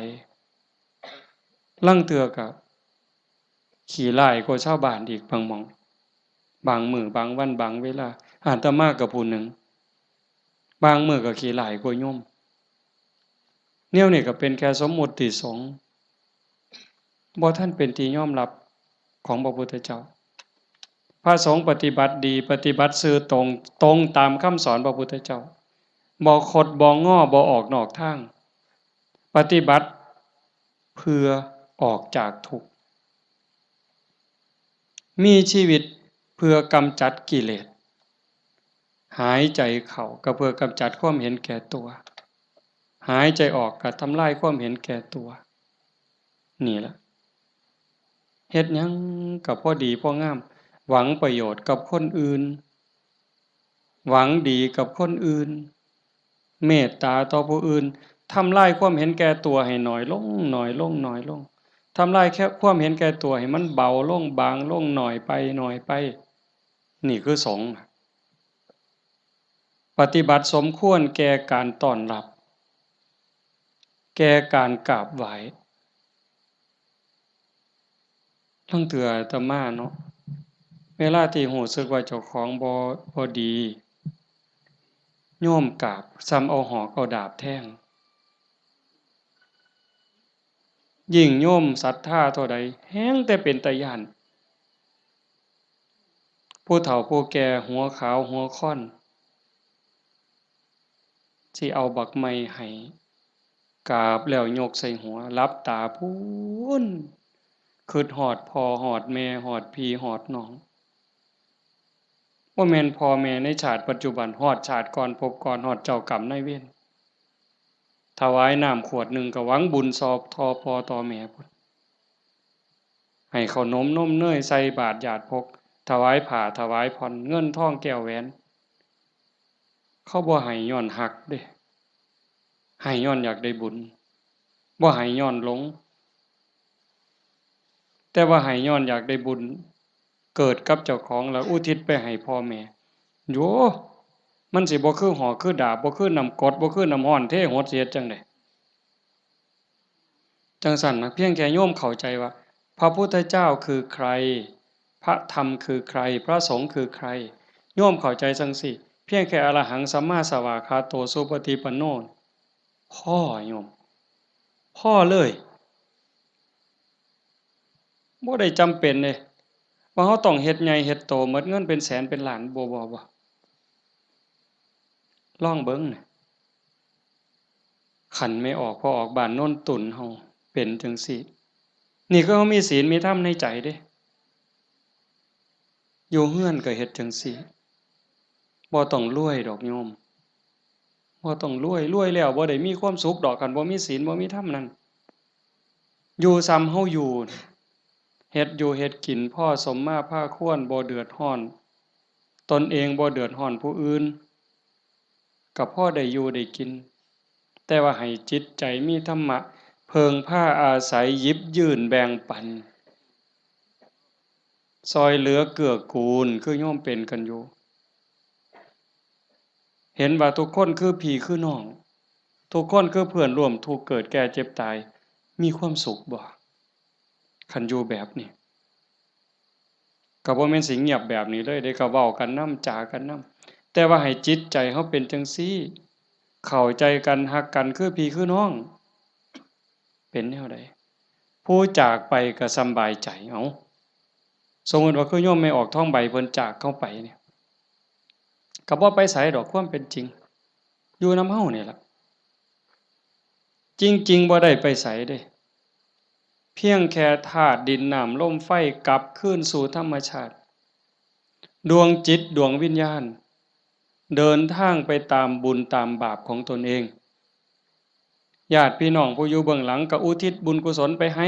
ลางเทื่อก็ขี้ร้ายกว่าชาวบ้านอีกบางหม่อง บางมื้อบางวันบางเวลา อาตมาก็ผู้หนึ่ง บางมื้อก็ขี้ร้ายกว่าโยม แนวนี้ก็เป็นแค่สมมุติสงฆ์ บ่ทันเป็นที่ยอมรับของพระพุทธเจ้า พระสงฆ์ปฏิบัติดี ปฏิบัติซื่อตรง ตรงตามคำสอนพระพุทธเจ้า บ่คดบ่งอ บ่ออกนอกทาง ปฏิบัติเพื่อออกจากทุกข์ มีชีวิตเพื่อกำจัดกิเลส หายใจเข้าก็เพื่อกำจัดความเห็นแก่ตัว หายใจออกก็ทำลายความเห็นแก่ตัว นี่ล่ะ เฮ็ดหยังก็พอดีพองาม หวังประโยชน์กับคนอื่น หวังดีกับคนอื่น เมตตาต่อผู้อื่น ทำลายความเห็นแก่ตัวให้น้อยลง น้อยลง น้อยลง ทำลายแค่ความเห็นแก่ตัวให้มันเบาลง บางลง น้อยไป น้อยไป นี่คือสงฆ์ ปฏิบัติสมควรแก่การต้อนรับ แก่การกราบไหว้ ลางเทื่ออาตมาเนาะ เวลาที่รู้สึกว่าเจ้าของบ่ บ่ดี โยมกราบ ส่ำเอาหอกเอาดาบแทง ยิ่งโยมศรัทธาเท่าใด แฮ่งแต่เป็นตาย้าน ผู้เฒ่าผู้แก่หัวขาวหัวค่อน สิเอาบักไม้ให้ กราบแล้วยกใส่หัว หลับตาพู้น คิดฮอดพ่อฮอดแม่ ฮอดพี่ฮอดน้อง บ่แม่นพ่อแม่ในชาติปัจจุบัน ฮอดชาติก่อนภพก่อน ฮอดเจ้ากรรมนายเวร ถวายน้ำขวดหนึ่งก็หวังบุญซอบต่อพ่อต่อแม่พุ้น ให้ข้าวนมนมเนยใส่บาตรญาติพก ถวายผ้าถวายผ่อน เงินทองแก้วแหวน เขาบ่ให้ย้อนฮักเด้ ให้ย้อนอยากได้บุญ บ่ให้ย้อนหลง แต่ว่าให้ย้อนอยากได้บุญ เกิดกับเจ้าของแล้วอุทิศไปให้พ่อแม่ โย มันสิบ่คือหอกคือดาบ บ่คือน้ำกรด บ่คือน้ำร้อนเทหด สิเฮ็ดจั่งใด จั่งซั้นนะ เพียงแค่โยมเข้าใจว่า พระพุทธเจ้าคือใคร พระธรรมคือใคร พระสงฆ์คือใคร โยมเข้าใจจั่งซี้ เพียงแค่อรหังสัมมาสวากขาโตสุปฏิปันโน พอโยม พอเลย บ่ได้จำเป็นเด้ ว่าเราต้องเฮ็ดใหญ่เฮ็ดโต หมดเงินเป็นแสนเป็นล้าน บ่ บ่ บ่ ลองเบิ่งนะ คันแม่ออกพ่อออกบ้านโนนตุนเฮาเป็นจั่งซี้ นี่คือเฮามีศีลมีธรรมในใจเด้ อยู่เฮือนก็เฮ็ดจั่งซี้ บ่ต้องรวยดอกโยม บ่ต้องรวย รวยแล้วบ่ได้มีความสุขดอก คันบ่มีศีลบ่มีธรรมนั่น อยู่ส่ำเฮาอยู่ เฮ็ดอยู่เฮ็ดกินพอสมมาพาควร บ่เดือดร้อน ตนเองบ่เดือดร้อนผู้อื่น ก็พอได้อยู่ได้กิน แต่ว่าให้จิตใจมีธรรมะ เพิ่งพาอาศัย หยิบยื่นแบ่งปัน ซ่อยเหลือเกื้อกูล คือโยมเป็นกันอยู่ เห็นว่าทุกคนคือพี่คือน้อง ทุกคนคือเพื่อนร่วมทุกข์เกิดแก่เจ็บตาย มีความสุขบ่ คันอยู่แบบนี้ ก็บ่แม่นสิเงียบแบบนี้เลยเด้ ก็เว้ากันนำ จ๋ากันนำ แต่ว่าให้จิตใจเฮาเป็นจั่งซี้ เข้าใจกัน ฮักกัน คือพี่คือน้อง เป็นแนวใด ผู้จากไปก็สำบายใจ เอ้า สมมุติว่าคือโยมแม่ออกทองใบเพิ่นจากเฮาไปเนี่ย ก็บ่ไปไสดอก ความเป็นจริง อยู่นำเฮานี่ล่ะ จริงๆ บ่ได้ไปไสเด้ เพียงแค่ธาตุดินน้ำลมไฟกลับคืนสู่ธรรมชาติ ดวงจิตดวงวิญญาณ เดินทางไปตามบุญตามบาปของตนเอง ญาติพี่น้องผู้อยู่เบื้องหลังก็อุทิศบุญกุศลไปให้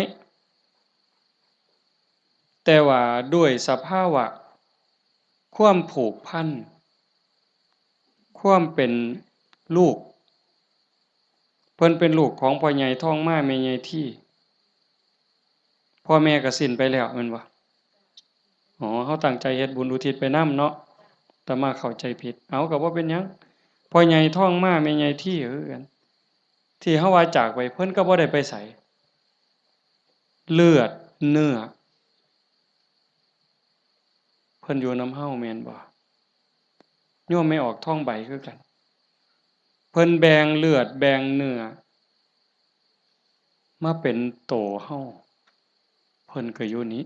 แต่ว่าด้วยสภาวะความผูกพัน ความเป็นลูก เพิ่นเป็นลูกของพ่อใหญ่ทองมาแม่ใหญ่ที พ่อแม่ก็สิ้นไปแล้วแม่นบ่ อ๋อ เฮาตั้งใจเฮ็ดบุญอุทิศไปนำเนาะ อาตมาเข้าใจผิด เอา ก็บ่เป็นหยัง พ่อใหญ่ทองมาแม่ใหญ่ทีคือกัน ที่เฮาว่าจากไป เพิ่นก็บ่ได้ไปไส เลือดเนื้อ เพิ่นอยู่นำเฮาแม่นบ่ โยมแม่ออกทองใบคือกัน เพิ่นแบ่งเลือดแบ่งเนื้อ มาเป็นโตเฮา เพิ่นก็อยู่นี้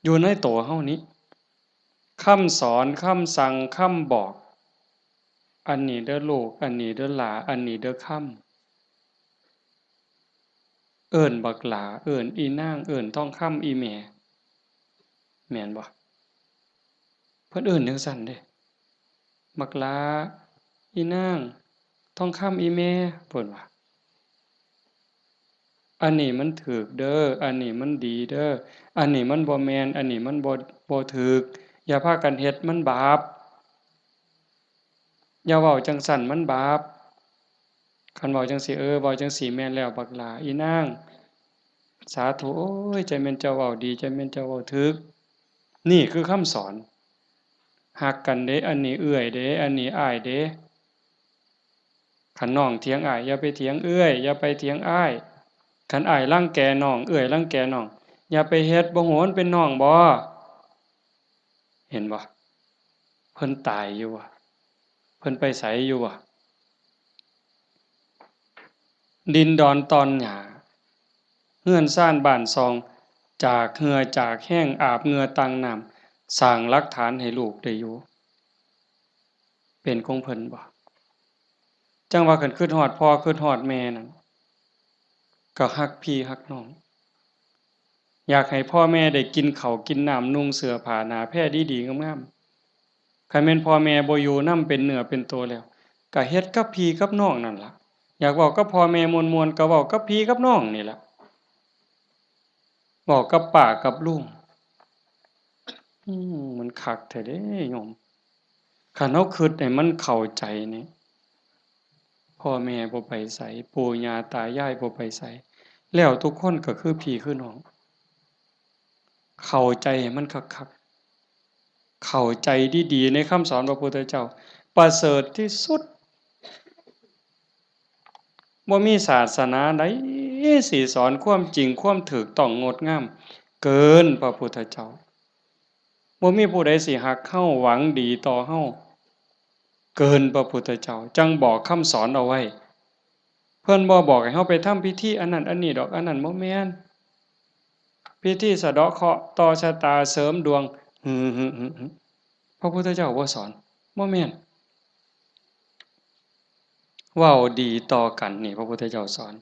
อยู่ในโตเฮานี้ คำสอน คำสั่ง คำบอก อันนี้เด้อลูก อันนี้เด้อหล้า อันนี้เด้อคำ เอิ้นบักหล้า เอิ้นอีนาง เอิ้นทองคำ อีแม่ แม่นบ่ เพิ่นเอิ้นจั่งซั้นเด้ บักหล้า อีนาง ทองคำ อีแม่ เพิ่นว่า อันนี้มันถูกเด้อ อันนี้มันดีเด้อ อันนี้มันบ่แม่น อันนี้มันบ่ บ่ถูก อย่าพากันเฮ็ด มันบาป อย่าเว้าจั่งซั้น มันบาป คันเว้าจั่งซี้ เออ เว้าจั่งซี้แม่นแล้ว บักหล้า อีนาง สาธุ โอ้ย จั่งแม่นเจ้าเว้าดี จั่งแม่นเจ้าเว้าถูก นี่คือคำสอน ฮักกันเด้ อันนี้เอื้อยเด้ อันนี้อ้ายเด้ คันน้องเถียงอ้าย อย่าไปเถียงเอื้อย อย่าไปเถียงอ้าย คันอ้ายรังแกน้อง เอื้อยรังแกน้อง อย่าไปเฮ็ด บ่ฮู้มันเป็นน้องบ่ เห็นบ่ เพิ่นตายอยู่บ่ เพิ่นไปไสอยู่บ่ ดินดอนตอนหญ้า เฮือนซานบ้านซอง จากเหื่อจากแฮง อาบเหงื่อตั้งน้ำ สร้างหลักฐานให้ลูกได้อยู่ เป็นของเพิ่นบ่ จั่งว่าคันคิดฮอดพ่อคิดฮอดแม่นั่น ก็ฮักพี่ฮักน้อง อยากให้พ่อแม่ได้กินข้าวกินน้ำ นุ่งเสื้อผ้าหน้าแพรดีๆงามๆ คันแม่นพ่อแม่บ่อยู่นำเป็นเนื้อเป็นตัวแล้ว ก็เฮ็ดกับพี่กับน้องนั่นล่ะ อยากเว้ากับพ่อแม่ม่วนๆ ก็เว้ากับพี่กับน้องนี่ล่ะ เว้ากับป้ากับลุง อืม มันคักแท้เด้โยม คันเฮาคิดให้มันเข้าใจนี่ พ่อแม่บ่ไปไส ปู่ย่าตายายบ่ไปไส แล้วทุกคนก็คือพี่คือน้อง เข้าใจให้มันคักๆ เข้าใจดีๆ ในคำสอนพระพุทธเจ้า ประเสริฐที่สุด บ่มีศาสนาใดสิสอนความจริง ความถูกต้องงดงาม เกินพระพุทธเจ้า บ่มีผู้ใดสิฮักเฮา หวังดีต่อเฮา เกินพระพุทธเจ้า จั่งบอกคำสอนเอาไว้ เพิ่นบ่บอกให้เฮาไปทำพิธีอันนั้นอันนี้ดอก อันนั้นบ่แม่น พิธีสะเดาะเคราะห์ ต่อชะตา เสริมดวง หึ หึ หึ หึ พระพุทธเจ้าบ่สอน บ่แม่น เว้าดีต่อกันนี่ พระพุทธเจ้าสอน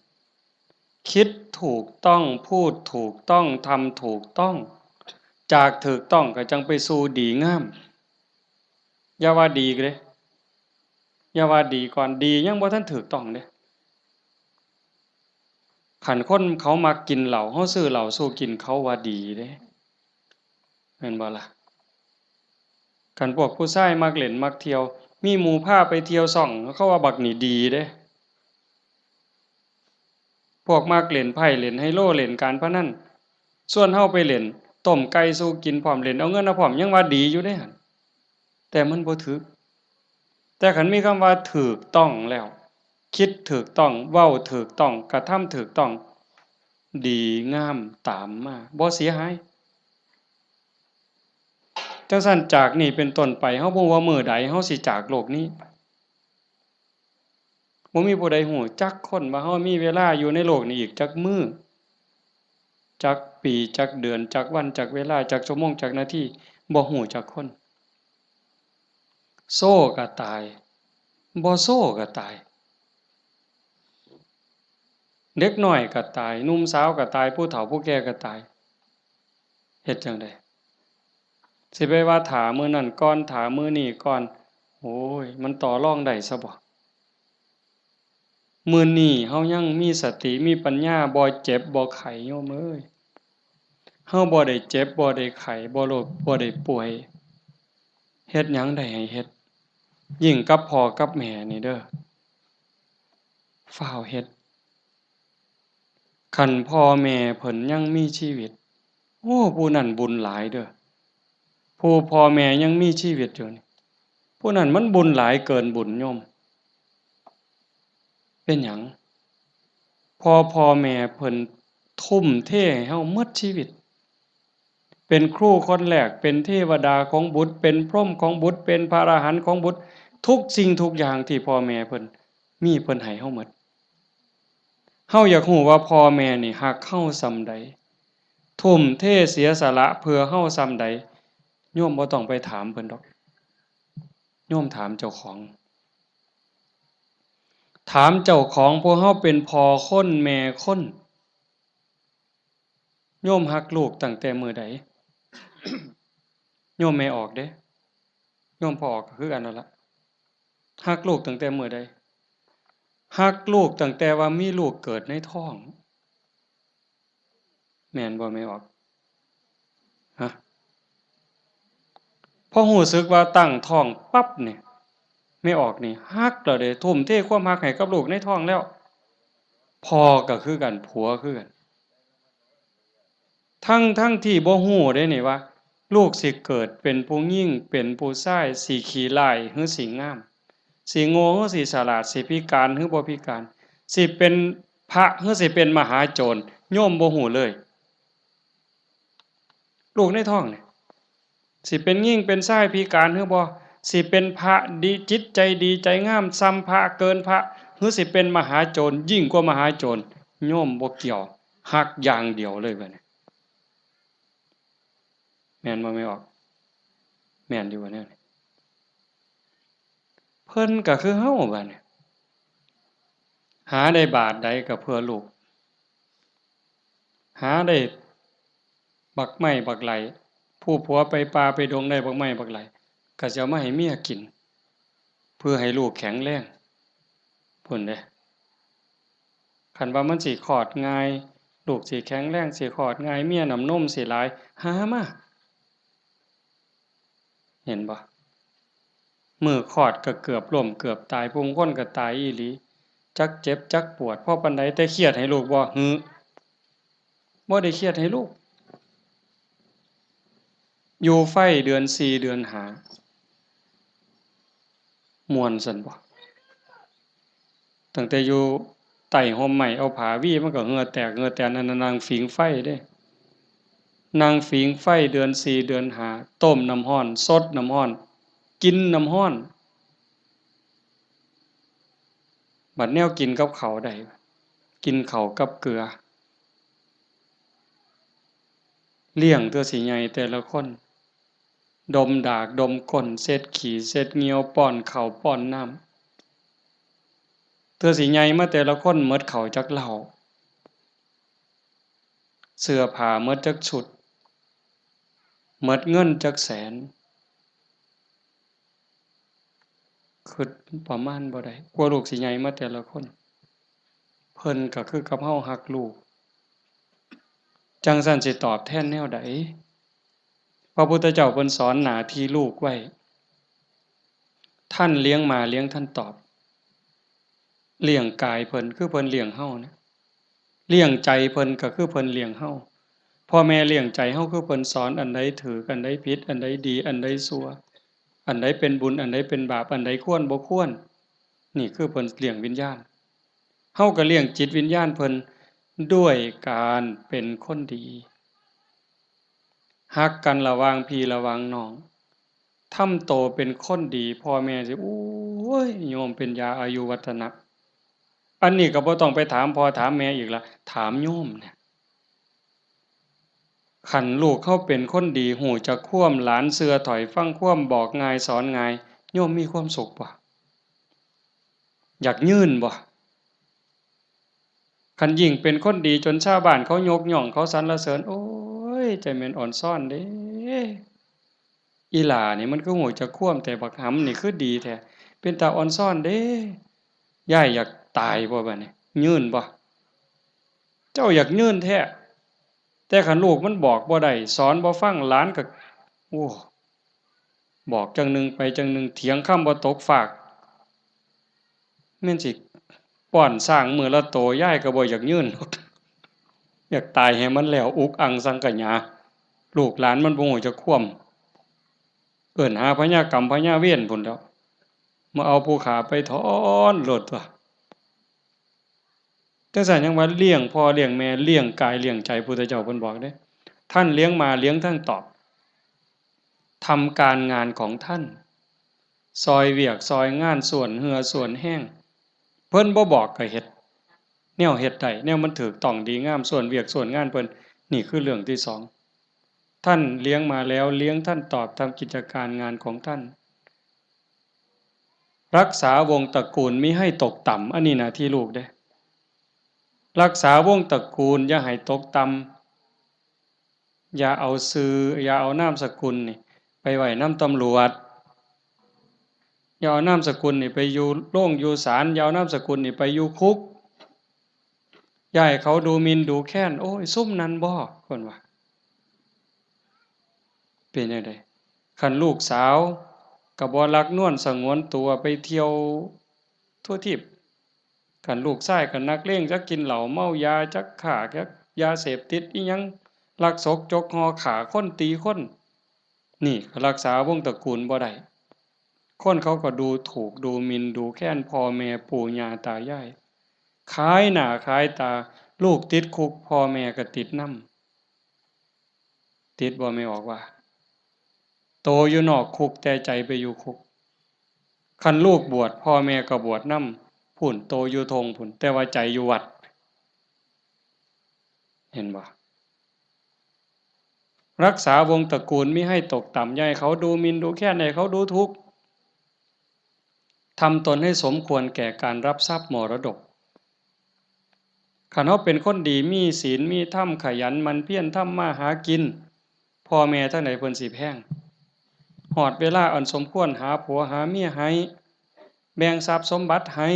คิดถูกต้อง พูดถูกต้อง ทำถูกต้อง จากถูกต้องก็จั่งไปสู่ดีงาม อย่าว่าดีเด้ อย่าว่าดีก่อน ดียังบ่ทันถูกต้องเด้ คันคนเขามักกินเหล้า เฮาซื้อเหล้าสู่กิน เขาว่าดีเด้ แม่นบ่ล่ะ คันพวกผู้ชายมักเล่นมักเที่ยว มีหมู่พาไปเที่ยวซ่อง เขาว่าบักนี่ดีเด้ พวกมักเล่นไพ่ เล่นไฮโล เล่นการพนัน ชวนเฮาไปเล่น ต้มไก่สู่กินพร้อม เล่นเอาเงินเอาพร้อม ยังว่าดีอยู่เด้หั่น แต่มันบ่ถูก แต่คันมีคำว่าถูกต้องแล้ว คิดถูกต้อง เว้าถูกต้อง กระทำถูกต้อง ดีงามตามมา บ่เสียหาย จั่งซั้นจากนี้เป็นต้นไป เฮาบ่ฮู้ว่ามื้อใดเฮาสิจากโลกนี้ บ่มีผู้ใดฮู้จักคนว่าเฮามีเวลาอยู่ในโลกนี้อีกจักมื้อ จักปี จักเดือน จักวัน จักเวลา จักชั่วโมง จักนาที บ่ฮู้จักคน โซก็ตาย บ่โซก็ตาย เด็กน้อยก็ตาย หนุ่มสาวก็ตาย ผู้เฒ่าผู้แก่ก็ตาย เฮ็ดจั่งใด สิไปว่าถ้ามื้อนั้นก่อน ถ้ามื้อนี้ก่อน โอ้ย มันต่อรองได้ซะบ่ มื้อนี้เฮายังมีสติ มีปัญญา บ่เจ็บ บ่ไข้ โยมเอ้ย เฮาบ่ได้เจ็บ บ่ได้ไข้ บ่โรค บ่ได้ป่วย เฮ็ดหยังได้ให้เฮ็ด ยิ่งกับพ่อกับแม่นี่เด้อ ฟ้าวเฮ็ด คันพ่อแม่เพิ่นยังมีชีวิต โอ้ ผู้นั้นบุญหลายเด้อ ผู้พ่อแม่ยังมีชีวิตอยู่นี่ ผู้นั้นมันบุญหลายเกินบุญโยม เป็นหยัง เพราะพ่อแม่เพิ่นทุ่มเทให้เฮาหมดชีวิต เป็นครูคนแรก เป็นเทวดาของบุตร เป็นพรหมของบุตร เป็นพระอรหันต์ของบุตร ทุกสิ่งทุกอย่างที่พ่อแม่เพิ่นมี เพิ่นให้เฮาหมด เฮาอยากฮู้ว่าพ่อแม่นี่ฮักเฮาส่ำใด ทุ่มเทเสียสละเพื่อเฮาส่ำใด โยมบ่ต้องไปถามเพิ่นดอก โยมถามเจ้าของ ถามเจ้าของ พวกเฮาเป็นพ่อคนแม่คน โยมฮักลูกตั้งแต่มื้อใด โยมแม่ออกเด้ โยมพ่อออกก็คือกันนั่นละ ฮักลูกตั้งแต่มื้อใด ฮักลูกตั้งแต่ว่ามีลูกเกิดในท้อง แม่นบ่แม่ออก ฮะ พอรู้สึกว่าตั้งท้องปั๊บนี่ แม่ออกนี่ฮักแล้วเด้ ทุ่มเทความฮักให้กับลูกในท้องแล้ว พ่อก็คือกัน ผัวคือกัน ทั้งๆ ที่บ่รู้เด้นี่ว่า ลูกสิเกิดเป็นผู้หญิง เป็นผู้ชาย สิขี้ร้ายหรือสิงาม สิโง่หรือสิฉลาด สิพิการหรือบ่พิการ สิเป็นพระหรือสิเป็นมหาโจร โยมบ่รู้เลย ลูกในท้องนี่ สิเป็นหญิงเป็นชายพิการหรือบ่ สิเป็นพระดี จิตใจดีใจงามส่ำพระเกินพระ หรือสิเป็นมหาโจรยิ่งกว่ามหาโจร โยมบ่เกี่ยว ฮักอย่างเดียวเลยบัดนี้ แม่นบ่แม่ออก แม่นอยู่บ่แนวนี้ เพิ่นก็คือเฮาบัดนี้ หาได้บาทใดก็เพื่อลูก หาได้บักไม้บักไหล ผู้ผัวไปป่าไปดงได้บักไม้บักไหล ก็สิเอามาให้เมียกิน เพื่อให้ลูกแข็งแรง พุ้นเด้ คันว่ามันสิคลอดง่าย ลูกสิแข็งแรง สิคลอดง่าย เมียน้ำนมสิหลาย หามา เห็นบ่ มื้อคลอดก็เกือบล้มเกือบตาย ผู้บางคนก็ตายอีหลี จักเจ็บจักปวด พอปานใด แต่เครียดให้ลูกบ่ หือ บ่ได้เครียดให้ลูก อยู่ไฟเดือนสี่เดือนห้า ม่วนซั่นบ่ ตั้งแต่อยู่ใต้ฮ่มไม้ เอาผ้าวีมันก็เหงื่อแตกเหงื่อแตน อันนั้นนั่งผิงไฟเด้ นั่งผิงไฟเดือนสี่เดือนห้า ต้มน้ำร้อน สดน้ำร้อน กินน้ำร้อน บัดแนวกินกับข้าวได้ กินข้าวกับเกลือ เลี้ยงเทื่อสิใหญ่แต่ละคน ดมดากดมก้น เช็ดขี้เช็ดเหยี่ยว ป้อนข้าวป้อนน้ำ เทื่อสิใหญ่มาแต่ละคนหมดข้าวจักเล่า เสื้อผ้าหมดจักชุด หมดเงินจักแสน คิดประมาณบ่ได้ กว่าลูกสิใหญ่มาแต่ละคน เพิ่นก็คือกับเฮาฮักลูก จั่งซั้นสิตอบแทนแนวใด พระพุทธเจ้าเพิ่นสอนหน้าที่ลูกไว้ ท่านเลี้ยงมาเลี้ยงท่านตอบ เลี้ยงกายเพิ่นคือเพิ่นเลี้ยงเฮานะ เลี้ยงใจเพิ่นก็คือเพิ่นเลี้ยงเฮา พ่อแม่เลี้ยงใจเฮาคือเพิ่นสอนอันใดถูก อันใดผิด อันใดดี อันใดชั่ว อันใดเป็นบุญ อันใดเป็นบาป อันใดควรบ่ควร นี่คือเพิ่นเลี้ยงวิญญาณ เฮาก็เลี้ยงจิตวิญญาณเพิ่นด้วยการเป็นคนดี ฮักกันระหว่างพี่ระหว่างน้อง ทำโตเป็นคนดี พ่อแม่สิ โอ้ย โยมเป็นยาอายุวัฒนะ อันนี้ก็บ่ต้องไปถามพ่อถามแม่อีกละ ถามโยมเนี่ย คันลูกเฮาเป็นคนดี ฮู้จักความ หลานเชื่อถ้อยฟังความ บอกง่ายสอนง่าย โยมมีความสุขบ่ อยากยืนบ่ คันยิ่งเป็นคนดีจนชาวบ้านเขายกย่อง เขาสรรเสริญ โอ้ย จั่งแม่นอ่อนซ้อนเด้ อีหล้านี่มันคือฮู้จักความแท้ บักหำนี่คือดีแท้ เป็นตาอ่อนซ้อนเด้ ยายอยากตายบ่บัดนี้ ยืนบ่ เจ้าอยากยืนแท้ แต่คันลูกมันบอกบ่ได้ สอนบ่ฟัง หลานก็ โอ้ บอกจั่งหนึ่งไปจั่งหนึ่ง เถียงคำบ่ตกฟาก แม่นสิป้อนช้างมื้อละโต ยายก็บ่อยากยืน อยากตายให้มันแล้ว อุกอังสังขยา ลูกหลานมันบ่ฮู้จักความ เอิ้นหาพญากรรมพญาเวรพุ้นแหล้ว มาเอาผู้ฆ่าไปถอนโลดตั๊ว จั่งซั้นยังว่าเลี้ยงพ่อเลี้ยงแม่ เลี้ยงกายเลี้ยงใจ พุทธเจ้าเพิ่นบอกเด้ ท่านเลี้ยงมาเลี้ยงท่านตอบ ทำการงานของท่าน ซ่อยเวียกซ่อยงาน ส่วนเหื่อส่วนแฮง เพิ่นบ่บอกก็เฮ็ด แนวเฮ็ดได้ แนวมันถูกต้องดีงาม ส่วนเวียกส่วนงานเพิ่น นี่คือเรื่องที่สอง ท่านเลี้ยงมาแล้ว เลี้ยงท่านตอบ ทำกิจการงานของท่าน รักษาวงศ์ตระกูลมิให้ตกต่ำ อันนี้หน้าที่ลูกเด้ รักษาวงศ์ตระกูลอย่าให้ตกต่ำ อย่าเอาชื่อ อย่าเอานามสกุลนี่ไปไว้นำตำรวจ อย่าเอานามสกุลนี่ไปอยู่โรงอยู่ศาล อย่าเอานามสกุลนี่ไปอยู่คุก อย่าให้เขาดูหมิ่นดูแคลน โอ้ย ซุมนั้นบ่ เพิ่นว่า เป็นจั่งใด คันลูกสาวก็บ่หลักนวลสงวนตัวไปเที่ยวทั่วทีป คันลูกชายก็นักเลง จักกินเหล้าเมายา จักค้า จักยาเสพติดอิหยัง ลักซกจกห่อ ฆ่าคนตีคน นี่ก็รักษาวงศ์ตระกูลบ่ได้ คนเขาก็ดูถูกดูหมิ่นดูแคลนพ่อแม่ปู่ย่าตายาย ขายหน้าขายตา ลูกติดคุก พ่อแม่ก็ติดนำ ติดบ่ แม่ออกว่า โตอยู่นอกคุกแต่ใจไปอยู่คุก คันลูกบวช พ่อแม่ก็บวชนำ พุ้น โตอยู่ท่งพุ้น แต่ว่าใจอยู่วัด เห็นบ่ รักษาวงศ์ตระกูลมิให้ตกต่ำ อย่าให้เขาดูหมิ่นดูแคลน อย่าให้เขาดูถูก ทำตนให้สมควรแก่การรับทรัพย์มรดก คันเฮาเป็นคนดี มีศีล มีธรรม ขยันหมั่นเพียรทำมาหากิน พ่อแม่ทางใดเพิ่นสิแพง ฮอดเวลาอันสมควร หาผัวหาเมียให้ แบ่งทรัพย์สมบัติให้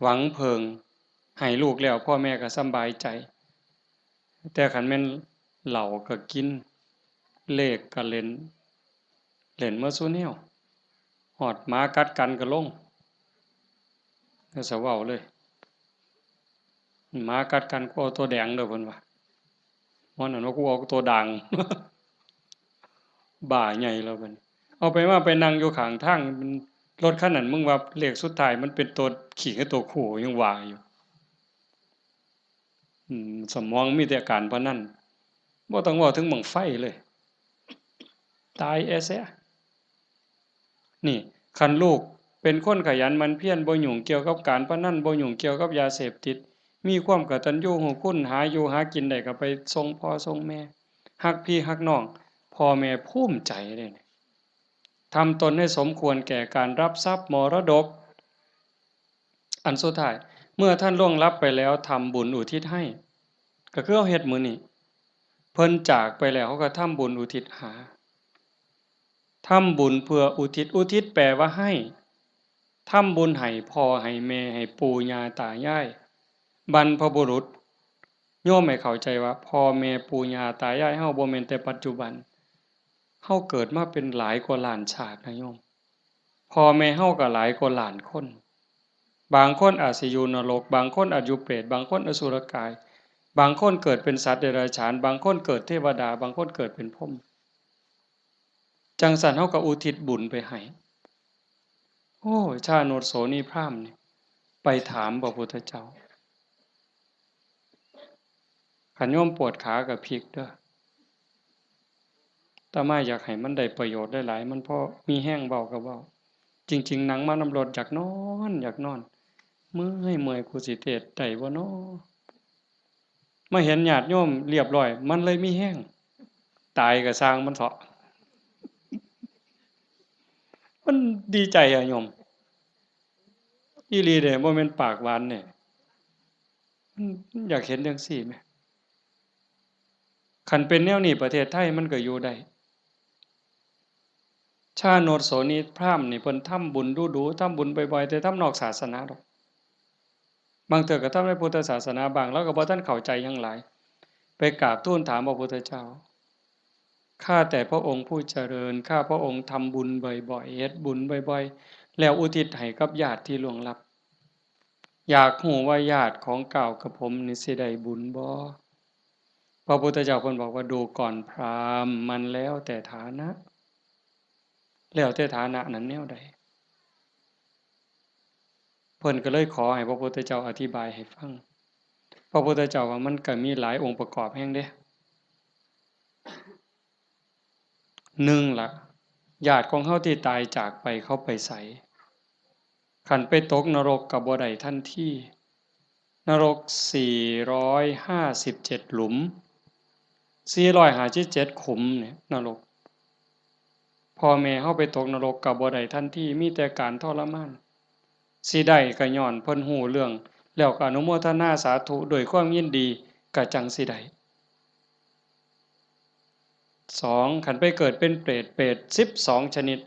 หวังเพิ่ง ให้ลูกแล้ว พ่อแม่ก็สำบายใจ แต่คันแม่นเหล้าก็กิน เลขก็เล่น เล่นหมดซุแนว ฮอดหมากัดกันก็ลง ก็สะเว้าเลย หมากัดกัน กูเอาตัวแดงเด้อ เพิ่นว่า ฮ้อนนั่นว่า กูเอาตัวด่าง บ้าใหญ่แล้วบัดนี้ เอาไปมาไปนั่งอยู่ข้างทาง มัน รถคันนั้น มึงว่าเลขสุดท้ายมันเป็นตัวขี้กับตัวคู่ ยังว่าอยู่ อืม สมองมีแต่การพนัน บ่ต้องเว้าถึงบั้งไฟเลย ตายแอเสีย นี่ คันลูกเป็นคนขยันหมั่นเพียร บ่ยุ่งเกี่ยวกับการพนัน บ่ยุ่งเกี่ยวกับยาเสพติด มีความกตัญญูรู้คุณ หาอยู่หากินได้ก็ไปส่งพ่อส่งแม่ ฮักพี่ฮักน้อง พ่อแม่ภูมิใจเด้ ทำตนให้สมควรแก่การรับทรัพย์มรดก อันสุดท้าย เมื่อท่านล่วงลับไปแล้ว ทำบุญอุทิศให้ ก็คือเฮาเฮ็ดมื้อนี้ เพิ่นจากไปแล้ว เฮาก็ทำบุญอุทิศหา ทำบุญเพื่ออุทิศ อุทิศแปลว่าให้ ทำบุญให้พ่อให้แม่ ให้ปู่ย่าตายาย บรรพบุรุษ โยมให้เข้าใจว่าพ่อแม่ปู่ย่าตายายเฮาบ่แม่นแต่ปัจจุบัน เฮาเกิดมาเป็นหลายกว่าล้านชาตินะโยม พ่อแม่เฮาก็หลายกว่าล้านคน บางคนอาจสิอยู่นรก บางคนอาจอยู่เปรต บางคนอสุรกาย บางคนเกิดเป็นสัตว์เดรัจฉาน บางคนเกิดเทวดา บางคนเกิดเป็นพรหม จั่งซั้นเฮาก็อุทิศบุญไปให้ โอ้ ชาโนชโสนีพราหมณ์นี่ ไปถามพระพุทธเจ้า คันโยมปวดขาก็พลิกเด้อ อาตมาอยากให้มันได้ประโยชน์หลายๆ มันพอมีแฮงเว้าก็เว้า จริงๆ นั่งมานำรถอยากนอน อยากนอน เมื่อย เมื่อย กูสิเทศน์ได้บ่น้อ มาเห็นญาติโยมเรียบร้อย มันเลยมีแฮง ตายก็ซ่างมันเถาะ มันดีใจอะโยม อีหลีเด้ บ่แม่นปากหวานเด้ มัน มันอยากเห็นจั่งซี้แหม คันเป็นแนวนี้ประเทศไทยมันก็อยู่ได้ ชาโนชโสนีพราหมณ์นี่เพิ่นทำบุญดู๋ๆ ทำบุญบ่อยๆ แต่ทำนอกศาสนาดอก บางเทื่อก็ทำในพุทธศาสนาบ้าง ลาวก็บ่ทันเข้าใจหยังหลาย ไปกราบทูลถามพระพุทธเจ้า ข้าแต่พระองค์ผู้เจริญ ข้าพระองค์ทำบุญบ่อยๆ เฮ็ดบุญบ่อยๆ แล้วอุทิศให้กับญาติที่ล่วงลับ อยากฮู้ว่าญาติของก้าวกับผมนี่สิได้บุญบ่ พระพุทธเจ้าเพิ่นบอกว่า ดูก่อนพราหมณ์ มันแล้วแต่ฐานะ แล้วแต่ฐานะนั้นแนวใด เพิ่นก็เลยขอให้พระพุทธเจ้าอธิบายให้ฟัง พระพุทธเจ้าว่ามันก็มีหลายองค์ประกอบแฮงเด้ หนึ่งละ ญาติของเฮาที่ตายจากไปเขาไปไส คันไปตกนรกก็บ่ได้ทันที นรกสี่ร้อยห้าสิบเจ็ดหลุม สี่ร้อยห้าสิบเจ็ดขุมเนี่ย นรก พ่อแม่เฮาไปตกนรกก็บ่ได้ทันที มีแต่การทรมาน สิได้ก็ย้อนเพิ่นฮู้เรื่อง แล้วก็อนุโมทนาสาธุด้วยความยินดี ก็จั่งสิได้ สอง คันไปเกิดเป็นเปรต เปรตสิบสองชนิด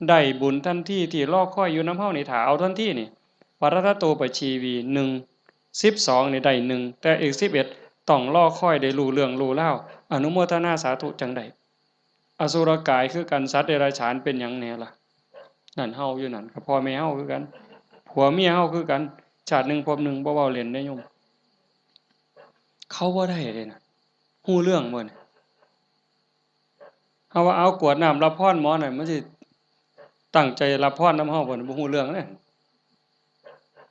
ได้บุญทันที ที่รอคอยอยู่นำเฮานี่ ถ้าเอาทันทีนี่ ปรัตตโตปชีวี หนึ่ง สิบสองนี่ได้หนึ่ง แต่อีกสิบเอ็ดต้องรอคอยได้รู้เรื่องรู้ราว อนุโมทนาสาธุจั่งได้ อสุรกายคือกัน สัตว์เดรัจฉานเป็นหยังแหน่ล่ะ นั่นเฮาอยู่นั่น ก็พ่อแม่เฮาคือกัน ผัวเมียเฮาคือกัน ชาติหนึ่งภพหนึ่ง บ่เว้าเล่นเด้โยม เขาบ่ได้เด้นะ ฮู้เรื่องบ่นี่ เฮาว่าเอากรวดน้ำรับพรหมอนั่น มันสิตั้งใจรับพรนำเฮาบ่นี่ บ่ฮู้เรื่องเด้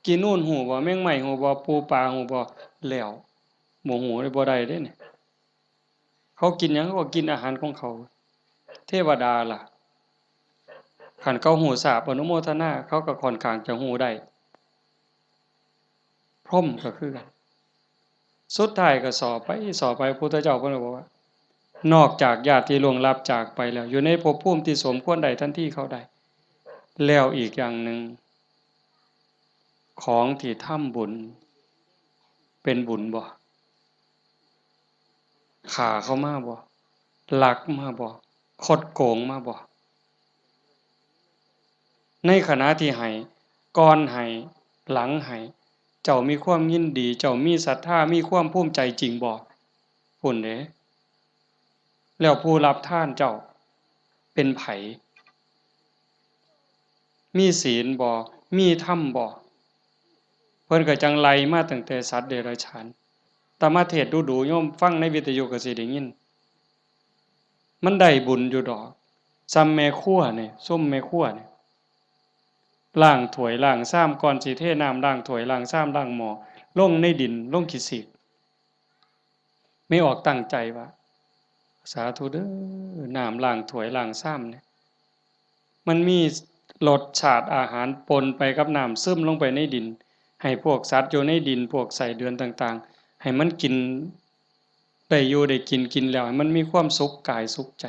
กินนู่นฮู้บ่ แมงไม้ฮู้บ่ ปูปลาฮู้บ่ แล้ว บ่ฮู้เลย บ่ได้เด้นี่ เขากินหยัง เขาก็กินอาหารของเขา เทวดาล่ะ คันเขาฮู้ทราบอนุโมทนา เขาก็ค่อนข้างจะฮู้ได้ พรหมก็คือกัน สุดท้ายก็สอบไป สอบไป พุทธเจ้าเพิ่นก็บอกว่า นอกจากญาติที่ล่วงลับจากไปแล้ว อยู่ในภพภูมิที่สมควรได้ทันทีเขาได้ แล้วอีกอย่างหนึ่ง ของที่ทำบุญ เป็นบุญบ่ ฆ่าเขามาบ่ ลักมาบ่ คดโกงมาบ่ ในขณะที่ให้ ก่อนให้ หลังให้ เจ้ามีความยินดี เจ้ามีศรัทธา มีความภูมิใจจริงบ่ พุ้นเด้ แล้วผู้รับทานเจ้า เป็นไผ มีศีลบ่ มีธรรมบ่ เพิ่นก็จั่งไล่มาตั้งแต่สัตว์เดรัจฉาน แต่มาเทศน์ดูๆ โยมฟังในวิทยุก็สิได้ยิน มันได้บุญอยู่ดอก ซ่ำแม่ครัวนี่ ซุมแม่ครัวนี่ ล้างถ้วยล้างชาม ก่อนสิเทน้ำล้างถ้วยล้างชามล้างหม้อ ลงในดิน ลงขี้สีก แม่ออกตั้งใจว่า สาธุเด้อ น้ำล้างถ้วยล้างชามเนี่ย มันมีรสชาติอาหารปนไปกับน้ำ ซึมลงไปในดิน ให้พวกสัตว์อยู่ในดิน พวกไส้เดือนต่างๆ ให้มันกิน ได้อยู่ได้กิน กินแล้วให้มันมีความสุขกายสุขใจ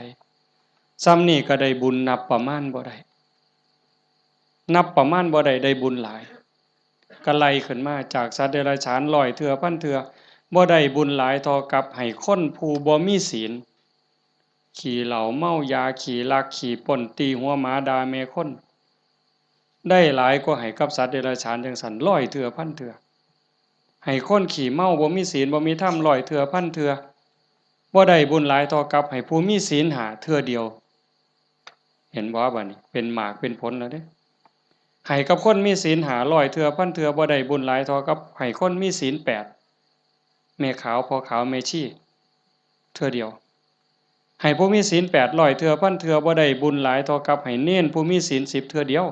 ซ่ำนี่ก็ได้บุญนับประมาณบ่ได้ นับประมาณบ่ได้ ได้บุญหลาย ก็ไล่ขึ้นมาจากสัตว์เดรัจฉานร้อยเทื่อพันเทื่อ บ่ได้บุญหลายเท่ากับให้คนผู้บ่มีศีล ขี้เหล้าเมายา ขี้ลักขี้ปล้น ตีหัวหมา ด่าแม่คน ได้หลายกว่าให้กับสัตว์เดรัจฉานจั่งซั้น ร้อยเทื่อพันเทื่อ ให้คนขี้เมา บ่มีศีล บ่มีธรรม ร้อยเทื่อพันเทื่อ บ่ได้บุญหลายเท่ากับให้ผู้มีศีลห้าเทื่อเดียว เห็นบ่ บัดนี้เป็นหมากเป็นผลแล้วเด้ ให้กับคนมีศีลห้าร้อยเทื่อพันเทื่อ บ่ได้บุญหลายเท่ากับให้คนมีศีลแปด แม่ขาว พ่อขาว แม่ชี เทื่อเดียว ให้ผู้มีศีลแปดร้อยเทื่อพันเทื่อ บ่ได้บุญหลายเท่ากับให้เณรผู้มีศีลสิบเทื่อเดียว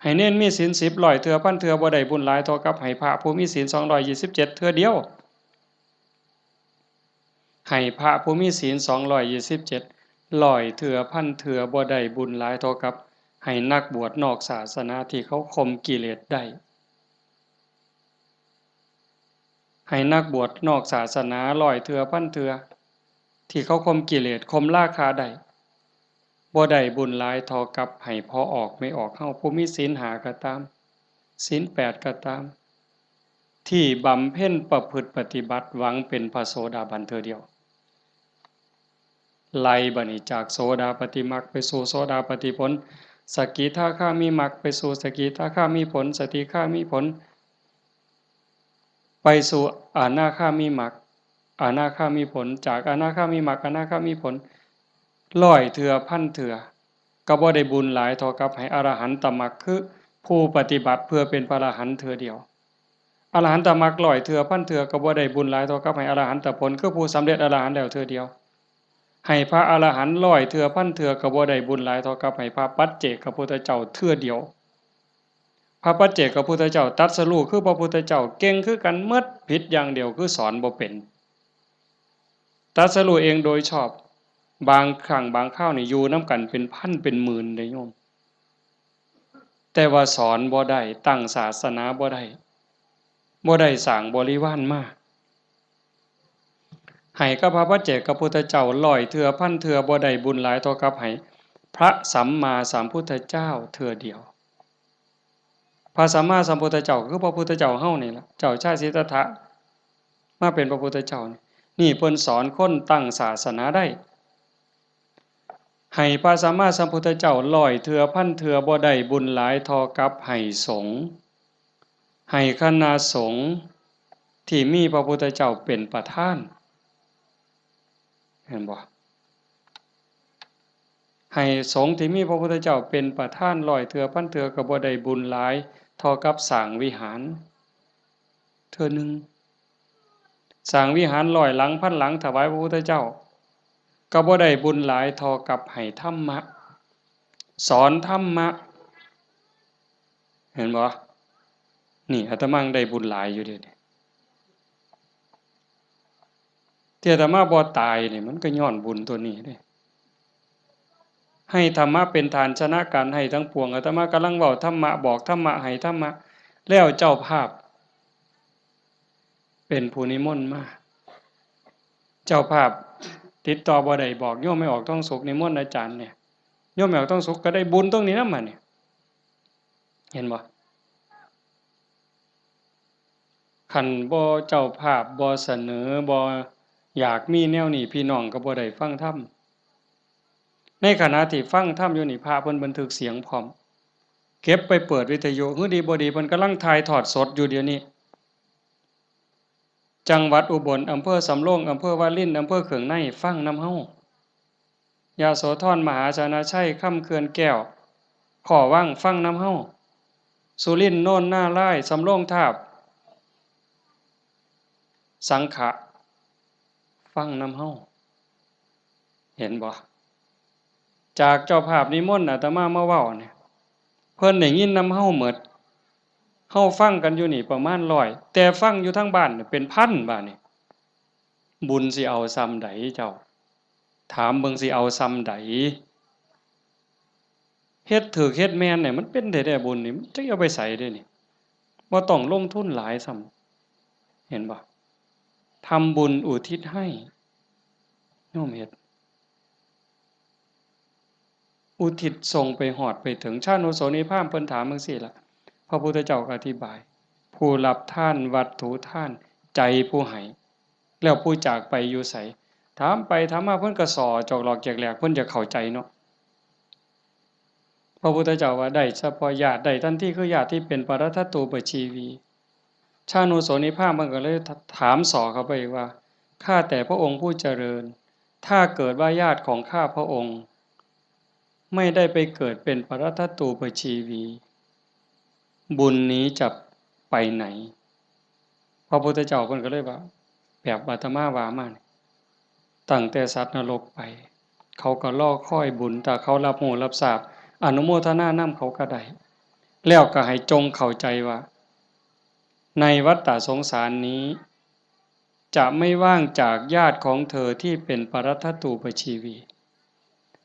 ให้เณรมีศีลสิบร้อยเทื่อพันเทื่อ บ่ได้บุญหลายเท่ากับให้พระผู้มีศีลสองร้อยยี่สิบเจ็ดเทื่อเดียว ให้พระผู้มีศีลสองร้อยยี่สิบเจ็ดร้อยเทื่อพันเทื่อ บ่ได้บุญหลายเท่ากับให้นักบวชนอกศาสนาที่เขาข่มกิเลสได้ ให้นักบวชนอกศาสนาร้อยเทื่อพันเทื่อ ที่เขาข่มกิเลสข่มราคะได้ บ่ได้บุญหลายเท่ากับให้พ่อออกแม่ออกเฮา ผู้มีศีลห้าก็ตาม ศีลแปดก็ตาม ที่บำเพ็ญประพฤติปฏิบัติหวังเป็นพระโสดาบันเทื่อเดียว ไล่บัดนี้จากโสดาปัตติมรรคไปสู่โสดาปัตติผล สกิทาคามิมรรคไปสู่สกิทาคามิผล สกิทาคามิผล ไปสู่อนาคามิมรรค อนาคามิผล จากอนาคามิมรรค อนาคามิผล ร้อยเทื่อพันเทื่อ ก็บ่ได้บุญหลายเท่ากับให้อรหันตมรรค คือผู้ปฏิบัติเพื่อเป็นพระอรหันต์เทื่อเดียว อรหันตมรรคร้อยเทื่อพันเทื่อ ก็บ่ได้บุญหลายเท่ากับให้อรหันตผล คือผู้สำเร็จอรหันต์แล้วเทื่อเดียว ให้พระอรหันต์ร้อยเทื่อพันเทื่อ ก็บ่ได้บุญหลายเท่ากับให้พระปัจเจกพุทธเจ้าเทื่อเดียว พระปัจเจกพุทธเจ้าตรัสรู้คือพระพุทธเจ้า เก่งคือกันหมด ผิดอย่างเดียวคือสอนบ่เป็น ตรัสรู้เองโดยชอบ บางครั้งบางคราวนี่อยู่นำกันเป็นพันเป็นหมื่นเด้โยม แต่ว่าสอนบ่ได้ ตั้งศาสนาบ่ได้ บ่ได้สร้างบริวารมา ให้กับพระปัจเจกพุทธเจ้าร้อยเทื่อพันเทื่อ บ่ได้บุญหลายเท่ากับให้ พระสัมมาสัมพุทธเจ้าเทื่อเดียว พระสัมมาสัมพุทธเจ้าคือพระพุทธเจ้าเฮานี่ล่ะ เจ้าชายสิทธัตถะมาเป็นพระพุทธเจ้านี่ นี่เพิ่นสอนคนตั้งศาสนาได้ ให้พระสัมมาสัมพุทธเจ้าร้อยเทื่อพันเทื่อบ่ได้บุญหลายเท่ากับให้สงฆ์ ให้คณะสงฆ์ที่มีพระพุทธเจ้าเป็นประธาน เห็นบ่ ให้สงฆ์ที่มีพระพุทธเจ้าเป็นประธานร้อยเทื่อพันเทื่อก็บ่ได้บุญหลายเท่ากับสร้างวิหารเทื่อหนึ่ง สร้างวิหารร้อยหลังพันหลังถวายพระพุทธเจ้า ก็บ่ได้บุญหลายเท่ากับให้ธรรมะ สอนธรรมะ เห็นบ่ นี่อาตมายังได้บุญหลายอยู่เด้ ที่อาตมาบ่ตายนี่มันก็ย้อนบุญตัวนี้เด้ ให้ธรรมะเป็นทานชนะการให้ทั้งปวง อาตมากำลังเว้าธรรมะ บอกธรรมะ ให้ธรรมะ แล้วเจ้าภาพ เป็นผู้นิมนต์มา เจ้าภาพติดต่อบ่ได้ บอกโยมแม่ออกทองสุขนิมนต์อาจารย์เนี่ย โยมแม่ออกทองสุขก็ได้บุญตรงนี้นำบัดนี้ เห็นบ่ คันบ่เจ้าภาพบ่เสนอ บ่อยากมีแนวนี้ พี่น้องก็บ่ได้ฟังธรรม ในขณะที่ฟังธรรมอยู่นี่ พระเพิ่นบันทึกเสียงพร้อม เก็บไปเปิดวิทยุ หื้อดีบ่ดี เพิ่นกำลังถ่ายทอดสดอยู่เดี๋ยวนี้ จังหวัดอุบล อำเภอสำโรง อำเภอวาริน อำเภอเขืองใน ฟังนำเฮา ยโสธร มหาชนะชัย คำเขื่อนแก้ว ขอวัง ฟังนำเฮา สุรินทร์ โนนนารายณ์ สำโรงทาบ สังขะ ฟังนำเฮา เห็นบ่ จากเจ้าภาพนิมนต์อาตมามาเว้าเนี่ย เพิ่นได้ยินนำเฮาหมด เฮาฟังกันอยู่นี่ประมาณร้อย แต่ฟังอยู่ทางบ้านเนี่ยเป็นพันบาดนี่ บุญสิเอาส่ำใดเจ้า ถามเบิ่งสิเอาส่ำใด เฮ็ดถูกเฮ็ดแม่นเนี่ยมันเป็นแท้ๆ บุญนี่ มันจักเอาไปไสเด้นี่ บ่ต้องลงทุนหลายซ้ำ เห็นบ่ ทำบุญอุทิศให้ โยมเฮ็ด อุทิศส่งไปฮอดไปถึง ชานุโสนีพราหมณ์เพิ่นถามจั่งซี้ล่ะ พระพุทธเจ้าก็อธิบาย ผู้รับทานวัตถุทาน ใจผู้ให้ แล้วผู้จากไปอยู่ไส ถามไปถามมาเพิ่นก็ส่อจอกหลอกแจกแหลก เพิ่นอยากเข้าใจเนาะ พระพุทธเจ้าว่าได้เฉพาะญาติ ได้ทันทีคือญาติที่เป็นปรัตถตูปชีวี ชานุโสนีพราหมณ์เพิ่นก็เลยถามส่อเข้าไปอีกว่า ข้าแต่พระองค์ผู้เจริญ ถ้าเกิดว่าญาติของข้าพระองค์ ไม่ได้ไปเกิดเป็นปรัตถตูปชีวี บุญนี้จะไปไหน พระพุทธเจ้าเพิ่นก็เลยว่า แบบอาตมาว่ามานี่ ตั้งแต่สัตว์นรกไป เขาก็รอคอยบุญ ถ้าเขารับรู้รับทราบ อนุโมทนานำเขาก็ได้ แล้วก็ให้จงเข้าใจว่า ในวัฏฏะสงสารนี้ จะไม่ว่างจากญาติของเธอที่เป็นปรัตถตูปชีวี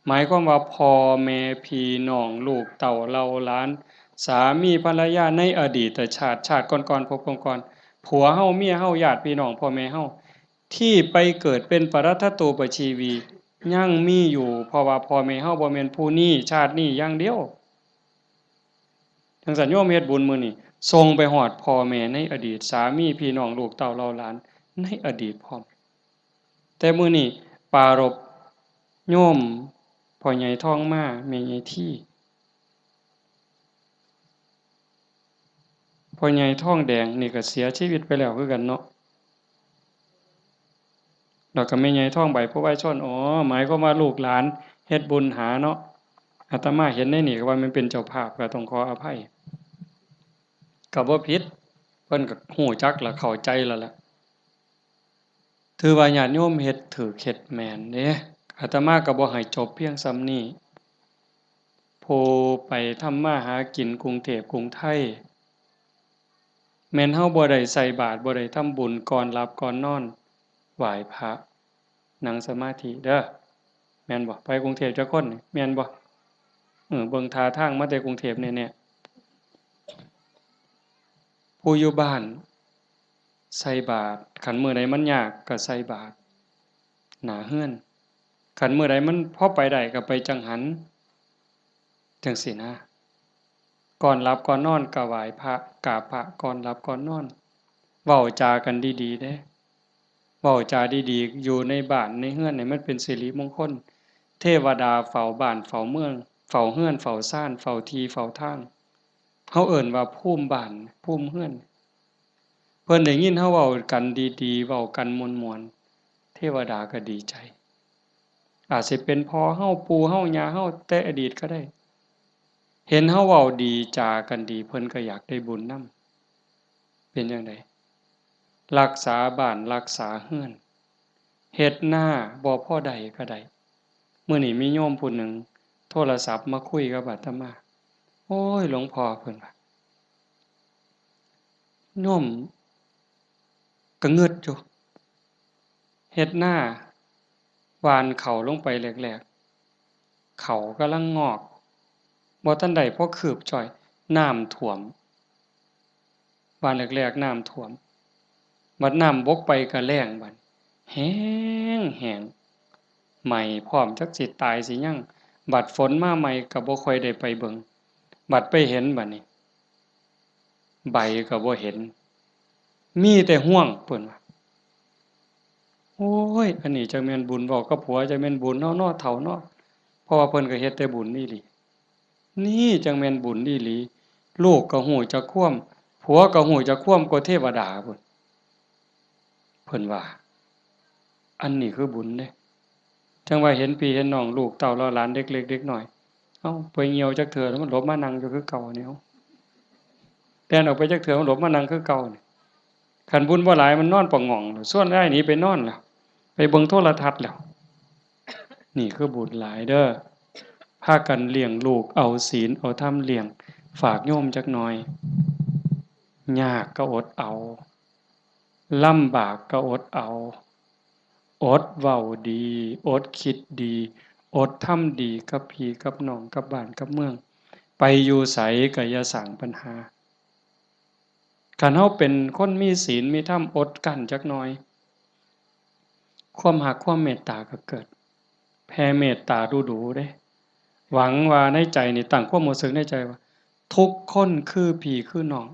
หมายความว่าพ่อแม่พี่น้องลูกเต้าเหล่าหลาน สามีภรรยาในอดีตชาติ ชาติก่อนๆ ภพก่อนๆ ผัวเฮา เมียเฮา ญาติพี่น้องพ่อแม่เฮา ที่ไปเกิดเป็นปรัตถตูปชีวี ยังมีอยู่ เพราะว่าพ่อแม่เฮาบ่แม่นผู้นี้ชาตินี้อย่างเดียว จั่งซั้นโยมเฮ็ดบุญมื้อนี้ ส่งไปฮอดพ่อแม่ในอดีต สามีพี่น้องลูกเต้าเหล่าหลานในอดีตพร้อม แต่มื้อนี้ปรารภโยมพ่อใหญ่ทองมา แม่ใหญ่ที พ่อใหญ่ทองแดงนี่ก็เสียชีวิตไปแล้วคือกันเนาะ แล้วก็แม่ใหญ่ทองใบ ผู้วายชน อ๋อ หมายความว่าลูกหลานเฮ็ดบุญหาเนาะ อาตมาเห็นในนี่ก็ว่ามันเป็นเจ้าภาพ ก็ต้องขออภัย ก็บ่ผิด เพิ่นก็ฮู้จักและเข้าใจแล้วล่ะ ถือว่าญาติโยมเฮ็ดถูกเฮ็ดแม่นเด้ อาตมาก็บ่ให้จบเพียงส่ำนี้ ผู้ไปทำมาหากินกรุงเทพกรุงไทย แม่นเฮาบ่ได้ใส่บาตร บ่ได้ทำบุญ ก่อนหลับก่อนนอน ไหว้พระ นั่งสมาธิเด้อ แม่นบ่ ไปกรุงเทพจักคนนี่ แม่นบ่ เออ เบิ่งท่าทางมาแต่กรุงเทพแน่ๆ ผู้อยู่บ้านใส่บาตร คันมื้อใดมันยากก็ใส่บาตรหน้าเฮือน คันมื้อใดมันพอไปได้ก็ไปจังหัน จั่งซี้นะ ก่อนหลับก่อนนอนก็ไหว้พระ กราบพระก่อนหลับก่อนนอน เว้าจากันดีๆ เด้ เว้าจาดีๆ อยู่ในบ้านในเฮือนนี่มันเป็นสิริมงคล เทวดาเฝ้าบ้านเฝ้าเมือง เฝ้าเฮือนเฝ้าซาน เฝ้าที่เฝ้าทาง เฮาเอิ้นว่าภูมิบ้าน ภูมิเฮือน เพิ่นได้ยินเฮาเว้ากันดีๆ เว้ากันม่วนๆ เทวดาก็ดีใจ อาจสิเป็นพ่อเฮา ปู่เฮา ย่าเฮา แต่อดีตก็ได้ เห็นเฮาเว้าดีจากันดี เพิ่นก็อยากได้บุญนำ เป็นจั่งใด รักษาบ้านรักษาเฮือน เฮ็ดนาบ่พอได้ก็ได้ มื้อนี้มีโยมผู้หนึ่งโทรศัพท์มาคุยกับอาตมา โอ้ย หลวงพ่อ เพิ่นว่า โยมก็งึดอยู่ เฮ็ดนา หว่านเข้าลงไปแรกๆ เข้ากำลังงอก บ่ทันได้พอคืบจ้อย น้ำท่วม หว่านแรกๆ น้ำท่วม บัดน้ำบกไปก็แล้งบัด แห้งแห้ง ไหม้พร้อม จักสิตายสิหยัง บัดฝนมาใหม่ก็บ่ค่อยได้ไปเบิ่ง บัดไปเห็นบัดนี้ ใบก็บ่เห็น มีแต่ฮวง เพิ่นว่า โอ้ย อันนี้จักแม่นบุญ เว้ากับผัวจักแม่นบุญเนาะ เนาะ เฒ่าเนาะ เพราะว่าเพิ่นก็เฮ็ดแต่บุญอีหลี นี่จักแม่นบุญอีหลี ลูกก็ฮู้จักความ ผัวก็ฮู้จักความกว่าเทวดาพุ้น เพิ่นว่า อันนี้คือบุญเด้ จั่งว่าเห็นพี่เห็นน้อง ลูกเต้าเหล่าหลาน เด็กเล็กเด็กน้อย เอ้า ไปเหี่ยวจักเทื่อ มันหลบมานั่งอยู่คือเก่านี่ เอ้า แล่นออกไปจักเทื่อ มันหลบมานั่งคือเก่านี่ คันบุญบ่หลาย มันนอนปะหง่อง ชวนอ้ายหนีไปนอนแล้ว ไปเบิ่งโทรทัศน์แล้ว นี่คือบุญหลายเด้อ พากันเลี้ยงลูก เอาศีลเอาธรรมเลี้ยง ฝากโยมจักหน่อย ยากก็อดเอา ลำบากก็อดเอา อดเว้าดี อดคิดดี อดทำดีกับพี่กับน้อง กับบ้านกับเมือง ไปอยู่ไสก็อย่าสร้างปัญหา คันเฮาเป็นคนมีศีลมีธรรม อดกลั้นจักหน่อย ความฮักความเมตตาก็เกิด แผ่เมตตาดูๆ เด้ หวังว่าในใจนี่ ตั้งความรู้สึกในใจว่า ทุกคนคือพี่คือน้อง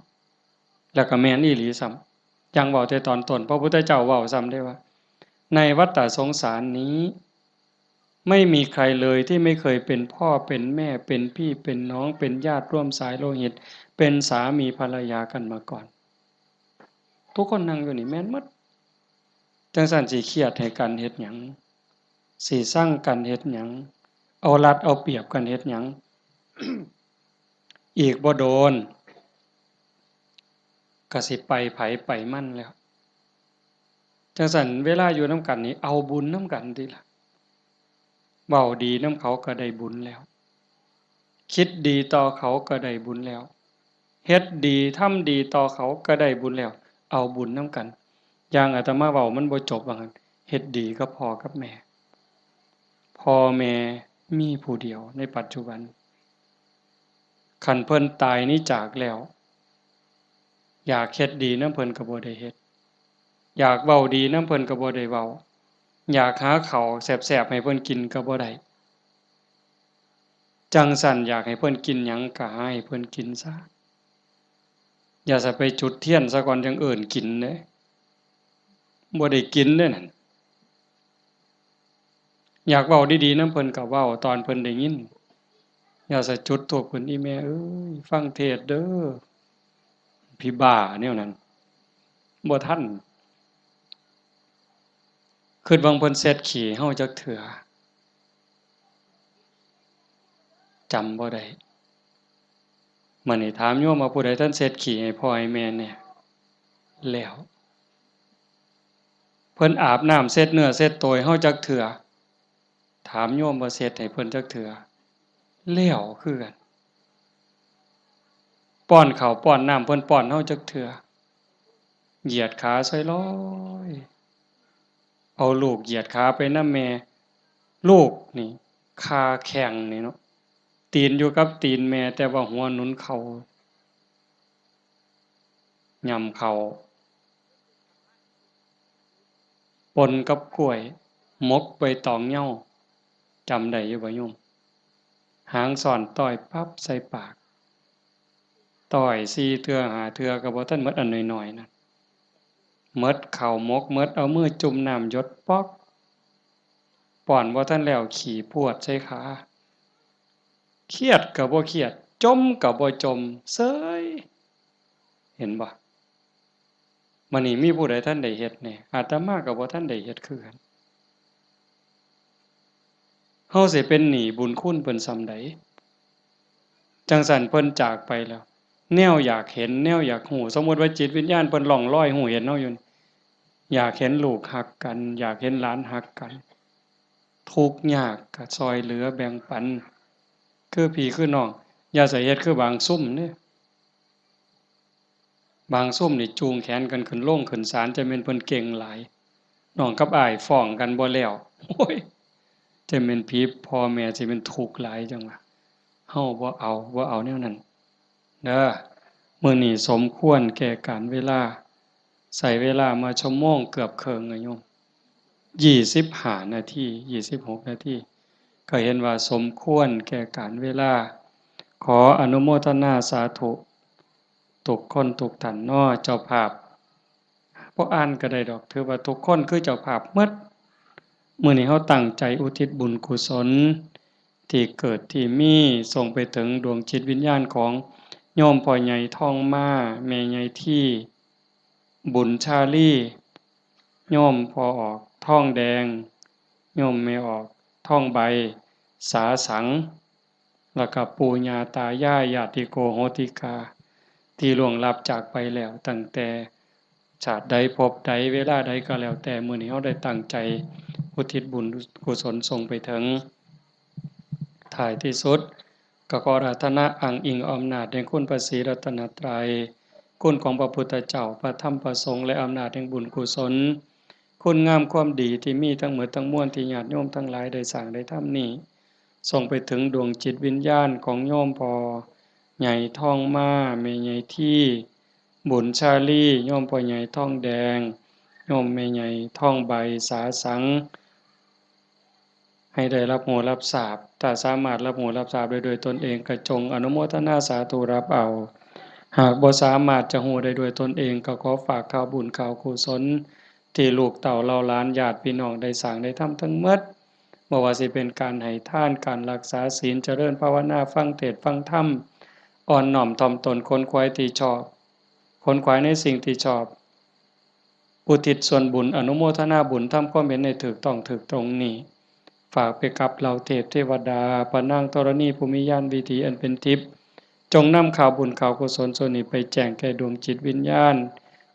แล้วก็แม่นอีหลีซ้ำ อย่างเว้าแต่ตอนต้น พระพุทธเจ้าเว้าซ้ำเด้ว่า ในวัฏฏะสงสารนี้ ไม่มีใครเลยที่ไม่เคยเป็นพ่อเป็นแม่ เป็นพี่เป็นน้อง เป็นญาติร่วมสายโลหิต เป็นสามีภรรยากันมาก่อน ทุกคนนั่งอยู่นี่แม่นหมด จั่งซั้นสิเครียดให้กันเฮ็ดหยัง สิซังกันเฮ็ดหยัง เอารัดเอาเปรียบกันเฮ็ดหยัง อีกบ่โดน ก็สิไปไผไปมันแล้ว จั่งซั้นเวลาอยู่นำกันนี่ เอาบุญนำกันติล่ะ เว้าดีนำเขาก็ได้บุญแล้ว คิดดีต่อเขาก็ได้บุญแล้ว เฮ็ดดีทำดีต่อเขาก็ได้บุญแล้ว เอาบุญนำกัน อย่างอาตมาเว้ามันบ่จบว่างั้น เฮ็ดดีกับพ่อกับแม่ พ่อแม่มีผู้เดียวในปัจจุบัน คันเพิ่นตายหนีจากแล้ว อยากเฮ็ดดีนำเพิ่นก็บ่ได้เฮ็ด อยากเว้าดีนำเพิ่นก็บ่ได้เว้า อยากหาข้าวแซ่บๆ ให้เพิ่นกินก็บ่ได้ จั่งซั้นอยากให้เพิ่นกินหยังก็หาให้เพิ่นกินซะ อย่าซะไปจุดเทียนซะก่อนจั่งเอิ้นกินเด้ บ่ได้กินเด้นั่น อยากเว้าดีๆนำเพิ่นก็เว้าตอนเพิ่นได้ยิน อย่าซะจุดธูปขึ้น อีแม่เอ้ย ฟังเทศน์เด้อ ผีบ้าแนวนั้น บ่ทัน คิดว่าเพิ่นเช็ดขี้เฮาจักเทื่อ จำบ่ได้ มื้อนี้ถามโยมว่าผู้ใดทันเช็ดขี้ให้พ่อให้แม่แหน่ แล้ว เพิ่นอาบน้ำเช็ดเนื้อเช็ดตัวให้เฮาจักเทื่อ ถามโยมว่าเช็ดให้เพิ่นจักเทื่อ แล้วคือกัน ป้อนข้าวป้อนน้ำเพิ่นป้อนเฮาจักเทื่อ เหยียดขาใส่ลอย เอาลูกเหยียดขาไปนำแม่ ลูกนี่ คาแข้งนี่เนาะ ตีนอยู่กับตีนแม่ แต่ว่าหัวหนุนเข่า ย่ำเข่า ปนกับกล้วย หมกใบตองเหย้า จำได้อยู่บ่โยม หางซ้อนต้อยปั๊บใส่ปาก ต้อยสี่เทื่อห้าเทื่อก็บ่ทันหมดอันน้อยๆนั่น หมดข้าวหมก หมดเอามือจุ่มน้ำหยดป๊อก ป้อนบ่ทันแล้วขี้พรวดใส่ขา เครียดก็บ่เครียด จ่มก็บ่จ่ม เซย เห็นบ่ มื้อนี้มีผู้ใดทันได้เฮ็ดแหน่ อาตมาก็บ่ทันได้เฮ็ดคือกัน เฮาสิเป็นหนี้บุญคุณเพิ่นส่ำใด จั่งซั้นเพิ่นจากไปแล้ว แนวอยากเห็น แนวอยากฮู้ สมมุติว่าจิตวิญญาณเพิ่นล่องลอยฮู้เห็นเฮาอยู่นี่ อยากเห็นลูกฮักกัน อยากเห็นหลานฮักกัน ทุกข์ยากก็ซ่อยเหลือแบ่งปัน คือพี่คือน้อง อย่าใส่เฮ็ดคือบางซุมเด้ บางซุมนี่จูงแขนกันขึ้นโรงขึ้นศาล จั่งแม่นเพิ่นเก่งหลาย น้องกับอ้ายฟ้องกันบ่แล้ว โอ้ย จั่งแม่นผีพ่อแม่สิแม่นทุกข์หลายจั่งว่า เฮาบ่เอา บ่เอาแนวนั้นเด้อ มื้อนี้สมควรแก่กาลเวลา ใช้เวลามาชั่วโมงเกือบครึ่งอะโยม ยี่สิบห้านาที ยี่สิบหกนาที ก็เห็นว่าสมควรแก่กาลเวลา ขออนุโมทนาสาธุ ทุกคนทุกท่านเนาะ เจ้าภาพ บ่อ่านก็ได้ดอก ถือว่าทุกคนคือเจ้าภาพหมด มื้อนี้เฮาตั้งใจอุทิศบุญกุศล ที่เกิดที่มี ส่งไปถึงดวงจิตวิญญาณของโยมพ่อใหญ่ทองมา แม่ใหญ่ที บุญชาลี โยมพ่อออกทองแดง โยมแม่ออกทองใบ สาสัง แล้วก็ปู่ย่าตายาย ญาติโกโหติกา ที่ล่วงลับจากไปแล้ว ตั้งแต่ชาติใดภพใดเวลาใดก็แล้วแต่ มื้อนี้เฮาได้ตั้งใจอุทิศบุญกุศลส่งไปถึง ท้ายที่สุด ก็ขออาราธนาอ้างอิงอำนาจแห่งคุณพระศรีรัตนตรัย คุณของพระพุทธเจ้า พระธรรม พระสงฆ์ และอำนาจแห่งบุญกุศล คุณงามความดีที่มีทั้งหมดทั้งมวลที่ญาติโยมทั้งหลายได้สร้างได้ทำนี้ ส่งไปถึงดวงจิตวิญญาณของโยมพ่อใหญ่ทองมา แม่ใหญ่ที บุญชาลี โยมพ่อใหญ่ทองแดง โยมแม่ใหญ่ทองใบ สาสัง ให้ได้รับรู้รับทราบ ถ้าสามารถรับรู้รับทราบได้ด้วยตนเอง ก็จงอนุโมทนาสาธุรับเอา หากบ่สามารถจะรู้ได้ด้วยตนเอง ก็ขอฝากข่าวบุญข่าวกุศล ที่ลูกเต้าเหล่าหลานญาติพี่น้องได้สร้างได้ทำทั้งหมด บ่ว่าสิเป็นการให้ทาน การรักษาศีล เจริญภาวนา ฟังเทศน์ฟังธรรม อ่อนน้อมถ่อมตน ขนขวายที่ชอบ ขนขวายในสิ่งที่ชอบ อุทิศส่วนบุญ อนุโมทนาบุญ ทำความเห็นให้ถูกต้องถูกตรงนี้ ฝากไปกับเหล่าเทพเทวดา พระนางธรณีผู้มีญาณวิถีอันเป็นทิพย์ จงนำข่าวบุญข่าวกุศลส่วนนี้ไปแจ้งแก่ดวงจิตวิญญาณ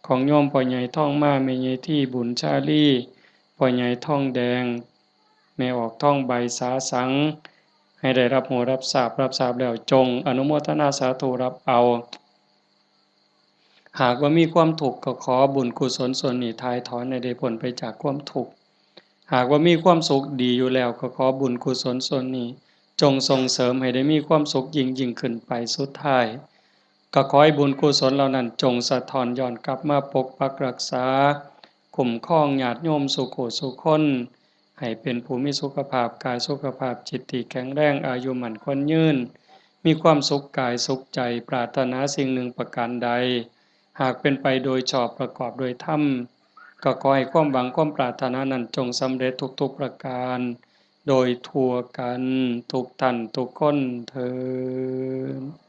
ของโยมพ่อใหญ่ทองมา แม่ใหญ่ที บุญชาลี พ่อใหญ่ทองแดง แม่ออกทองใบ สาสัง ให้ได้รับรู้รับทราบ รับทราบแล้วจงอนุโมทนาสาธุรับเอา หากว่ามีความทุกข์ก็ขอบุญกุศลส่วนนี้ถ่ายถอนให้ได้พ้นไปจากความทุกข์ หากว่ามีความสุขดีอยู่แล้วก็ขอบุญกุศลส่วนนี้ จงส่งเสริมให้ได้มีความสุขยิ่งยิ่งขึ้นไป สุดท้าย ก็ขอให้บุญกุศลเหล่านั้นจงสะท้อนย้อนกลับมาปกปักรักษา คุ้มครองญาติโยมสู่ผู้สู่คน ให้เป็นผู้มีสุขภาพกายสุขภาพจิตที่แข็งแรง อายุมั่นขวัญยืน มีความสุขกายสุขใจ ปรารถนาสิ่งหนึ่งประการใด หากเป็นไปโดยชอบประกอบโดยธรรม ก็ขอให้ความหวังความปรารถนานั้นจงสำเร็จทุกๆประการ โดยทั่วกันทุกท่านทุกคนเทอญ